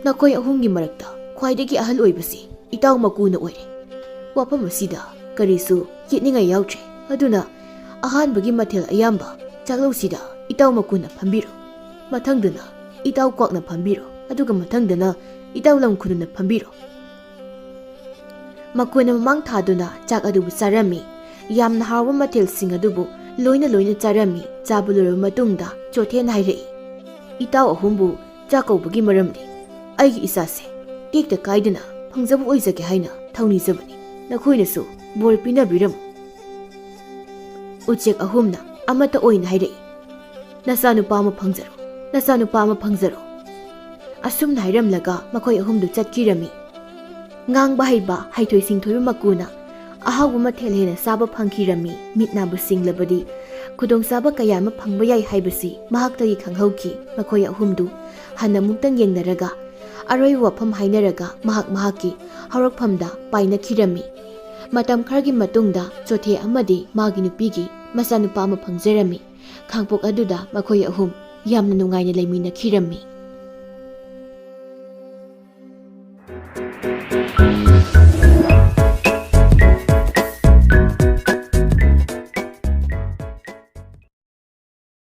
ꯅꯈꯣꯏ ꯑꯍꯨꯝꯒꯤ ꯃꯔꯛꯇ ꯈ꯭ꯋꯥꯏꯗꯒꯤ ꯑꯍꯜ ꯑꯣꯏꯕꯁꯤ ꯏꯇꯥꯎ ꯃꯀꯨꯅ ꯑꯣꯏꯔꯦ꯫ ꯋꯥꯐꯝ ꯑꯁꯤꯗ ꯀꯔꯤꯁꯨ ꯌꯦꯠꯅꯤꯡꯉꯥꯏ ꯌꯥꯎꯗ꯭ꯔꯦ꯫ ꯑꯗꯨꯅ ꯑꯍꯥꯟꯕꯒꯤ ꯃꯊꯦꯜ ꯑꯌꯥꯝꯕ ꯆꯥꯛꯂꯧꯁꯤꯗ ꯏꯇꯥꯎ ꯃꯀꯨꯅ ꯐꯝꯕꯤꯔꯣ꯫ ꯃꯊꯪꯗꯅ ꯏꯇꯥꯎ ꯀ꯭ꯋꯥꯛꯅ ꯐꯝꯕꯤꯔꯣ꯫ ꯑꯗꯨꯒ ꯃꯊꯪꯗꯅ ꯏꯇꯥꯎ ꯂꯝꯈꯨꯅꯨꯅ ꯐꯝꯕꯤꯔꯣ"꯫ ꯃꯀꯨꯅ ꯃꯃꯥꯡ ꯊꯥꯗꯨꯅ ꯆꯥꯛ ꯑꯗꯨꯕꯨ ꯆꯥꯔꯝꯃꯤ꯫ ꯌꯥꯝꯅ ꯍꯥꯎꯕ ꯃꯊꯦꯜꯁꯤꯡ ꯑꯗꯨꯕꯨ ꯂꯣꯏꯅ ꯂꯣꯏꯅ ꯆꯥꯔꯝꯃꯤ꯫ ꯆꯥꯕ ꯂꯣꯏꯔꯕ ꯃꯇꯨꯡꯗ ꯆꯣꯊꯦꯅ ꯍꯥꯏꯔꯛꯏ, "ꯏꯇꯥꯎ ꯑꯍꯨꯝꯕꯨ ꯆꯥꯛ ꯀꯧꯕꯒꯤ ꯃꯔꯝꯗꯤ ꯑꯩꯒꯤ ꯏꯆꯥꯁꯦ ꯇꯦꯛꯇ ꯀꯥꯏꯗꯅ ꯐꯪꯖꯕ ꯑꯣꯏꯖꯒꯦ ꯍꯥꯏꯅ ꯊꯧꯅꯤꯖꯕꯅꯤ꯫ ꯅꯈꯣꯏꯅꯁꯨ ꯕꯣꯔ ꯄꯤꯅꯕꯤꯔꯝꯃꯨ"꯫ ꯎꯆꯦꯛ ꯑꯍꯨꯝꯅ ꯑꯃꯠꯇ ꯑꯣꯏꯅ ꯍꯥꯏꯔꯛꯏ, "ꯅꯆꯥꯅꯨꯄꯥ ꯑꯃ ꯐꯪꯖꯔꯣ, ꯅꯆꯥꯅꯨꯄꯥ ꯑꯃ ꯐꯪꯖꯔꯣ"꯫ ꯑꯁꯨꯝꯅ ꯍꯥꯏꯔꯝꯂꯒ ꯃꯈꯣꯏ ꯑꯍꯨꯝꯗꯨ ꯆꯠꯈꯤꯔꯝꯃꯤ꯫ ꯉꯥꯡꯕ ꯍꯩꯕ, ꯍꯩꯊꯣꯏ ꯁꯤꯡꯊꯣꯏꯕ ꯃꯀꯨꯅ ꯑꯍꯥꯎꯕ ꯃꯊꯦꯜ ꯍꯦꯟꯅ ꯆꯥꯕ ꯐꯪꯈꯤꯔꯝꯃꯤ꯫ ꯃꯤꯠ ꯅꯥꯕꯨ ꯁꯤꯡꯂꯕꯗꯤ ꯈꯨꯗꯣꯡꯆꯥꯕ ꯀꯌꯥ ꯑꯃ ꯐꯪꯕ ꯌꯥꯏ ꯍꯥꯏꯕꯁꯤ ꯃꯍꯥꯛꯇꯒꯤ ꯈꯪꯍꯧꯈꯤ꯫ ꯃꯈꯣꯏ ꯑꯍꯨꯝꯗꯨ ꯍꯟꯅ ꯑꯃꯨꯛꯇꯪ ꯌꯦꯡꯅꯔꯒ ꯑꯔꯣꯏꯕ ꯋꯥꯐꯝ ꯍꯥꯏꯅꯔꯒ ꯃꯍꯥꯛ ꯃꯍꯥꯛꯀꯤ ꯍꯧꯔꯛꯐꯝꯗ ꯄꯥꯏꯅꯈꯤꯔꯝꯃꯤ꯫ ꯃꯇꯝ ꯈꯔꯒꯤ ꯃꯇꯨꯡꯗ ꯆꯣꯊꯦ ꯑꯃꯗꯤ ꯃꯥꯒꯤ ꯅꯨꯄꯤꯒꯤ ꯃꯆꯥꯅꯨꯄꯥ ꯑꯃ ꯐꯪꯖꯔꯝꯃꯤ꯫ ꯈꯥꯡꯄꯣꯛ ꯑꯗꯨꯗ ꯃꯈꯣꯏ ꯑꯍꯨꯝ ꯌꯥꯝꯅ ꯅꯨꯡꯉꯥꯏꯅ ꯂꯩꯃꯤꯟꯅꯈꯤꯔꯝꯃꯤ꯫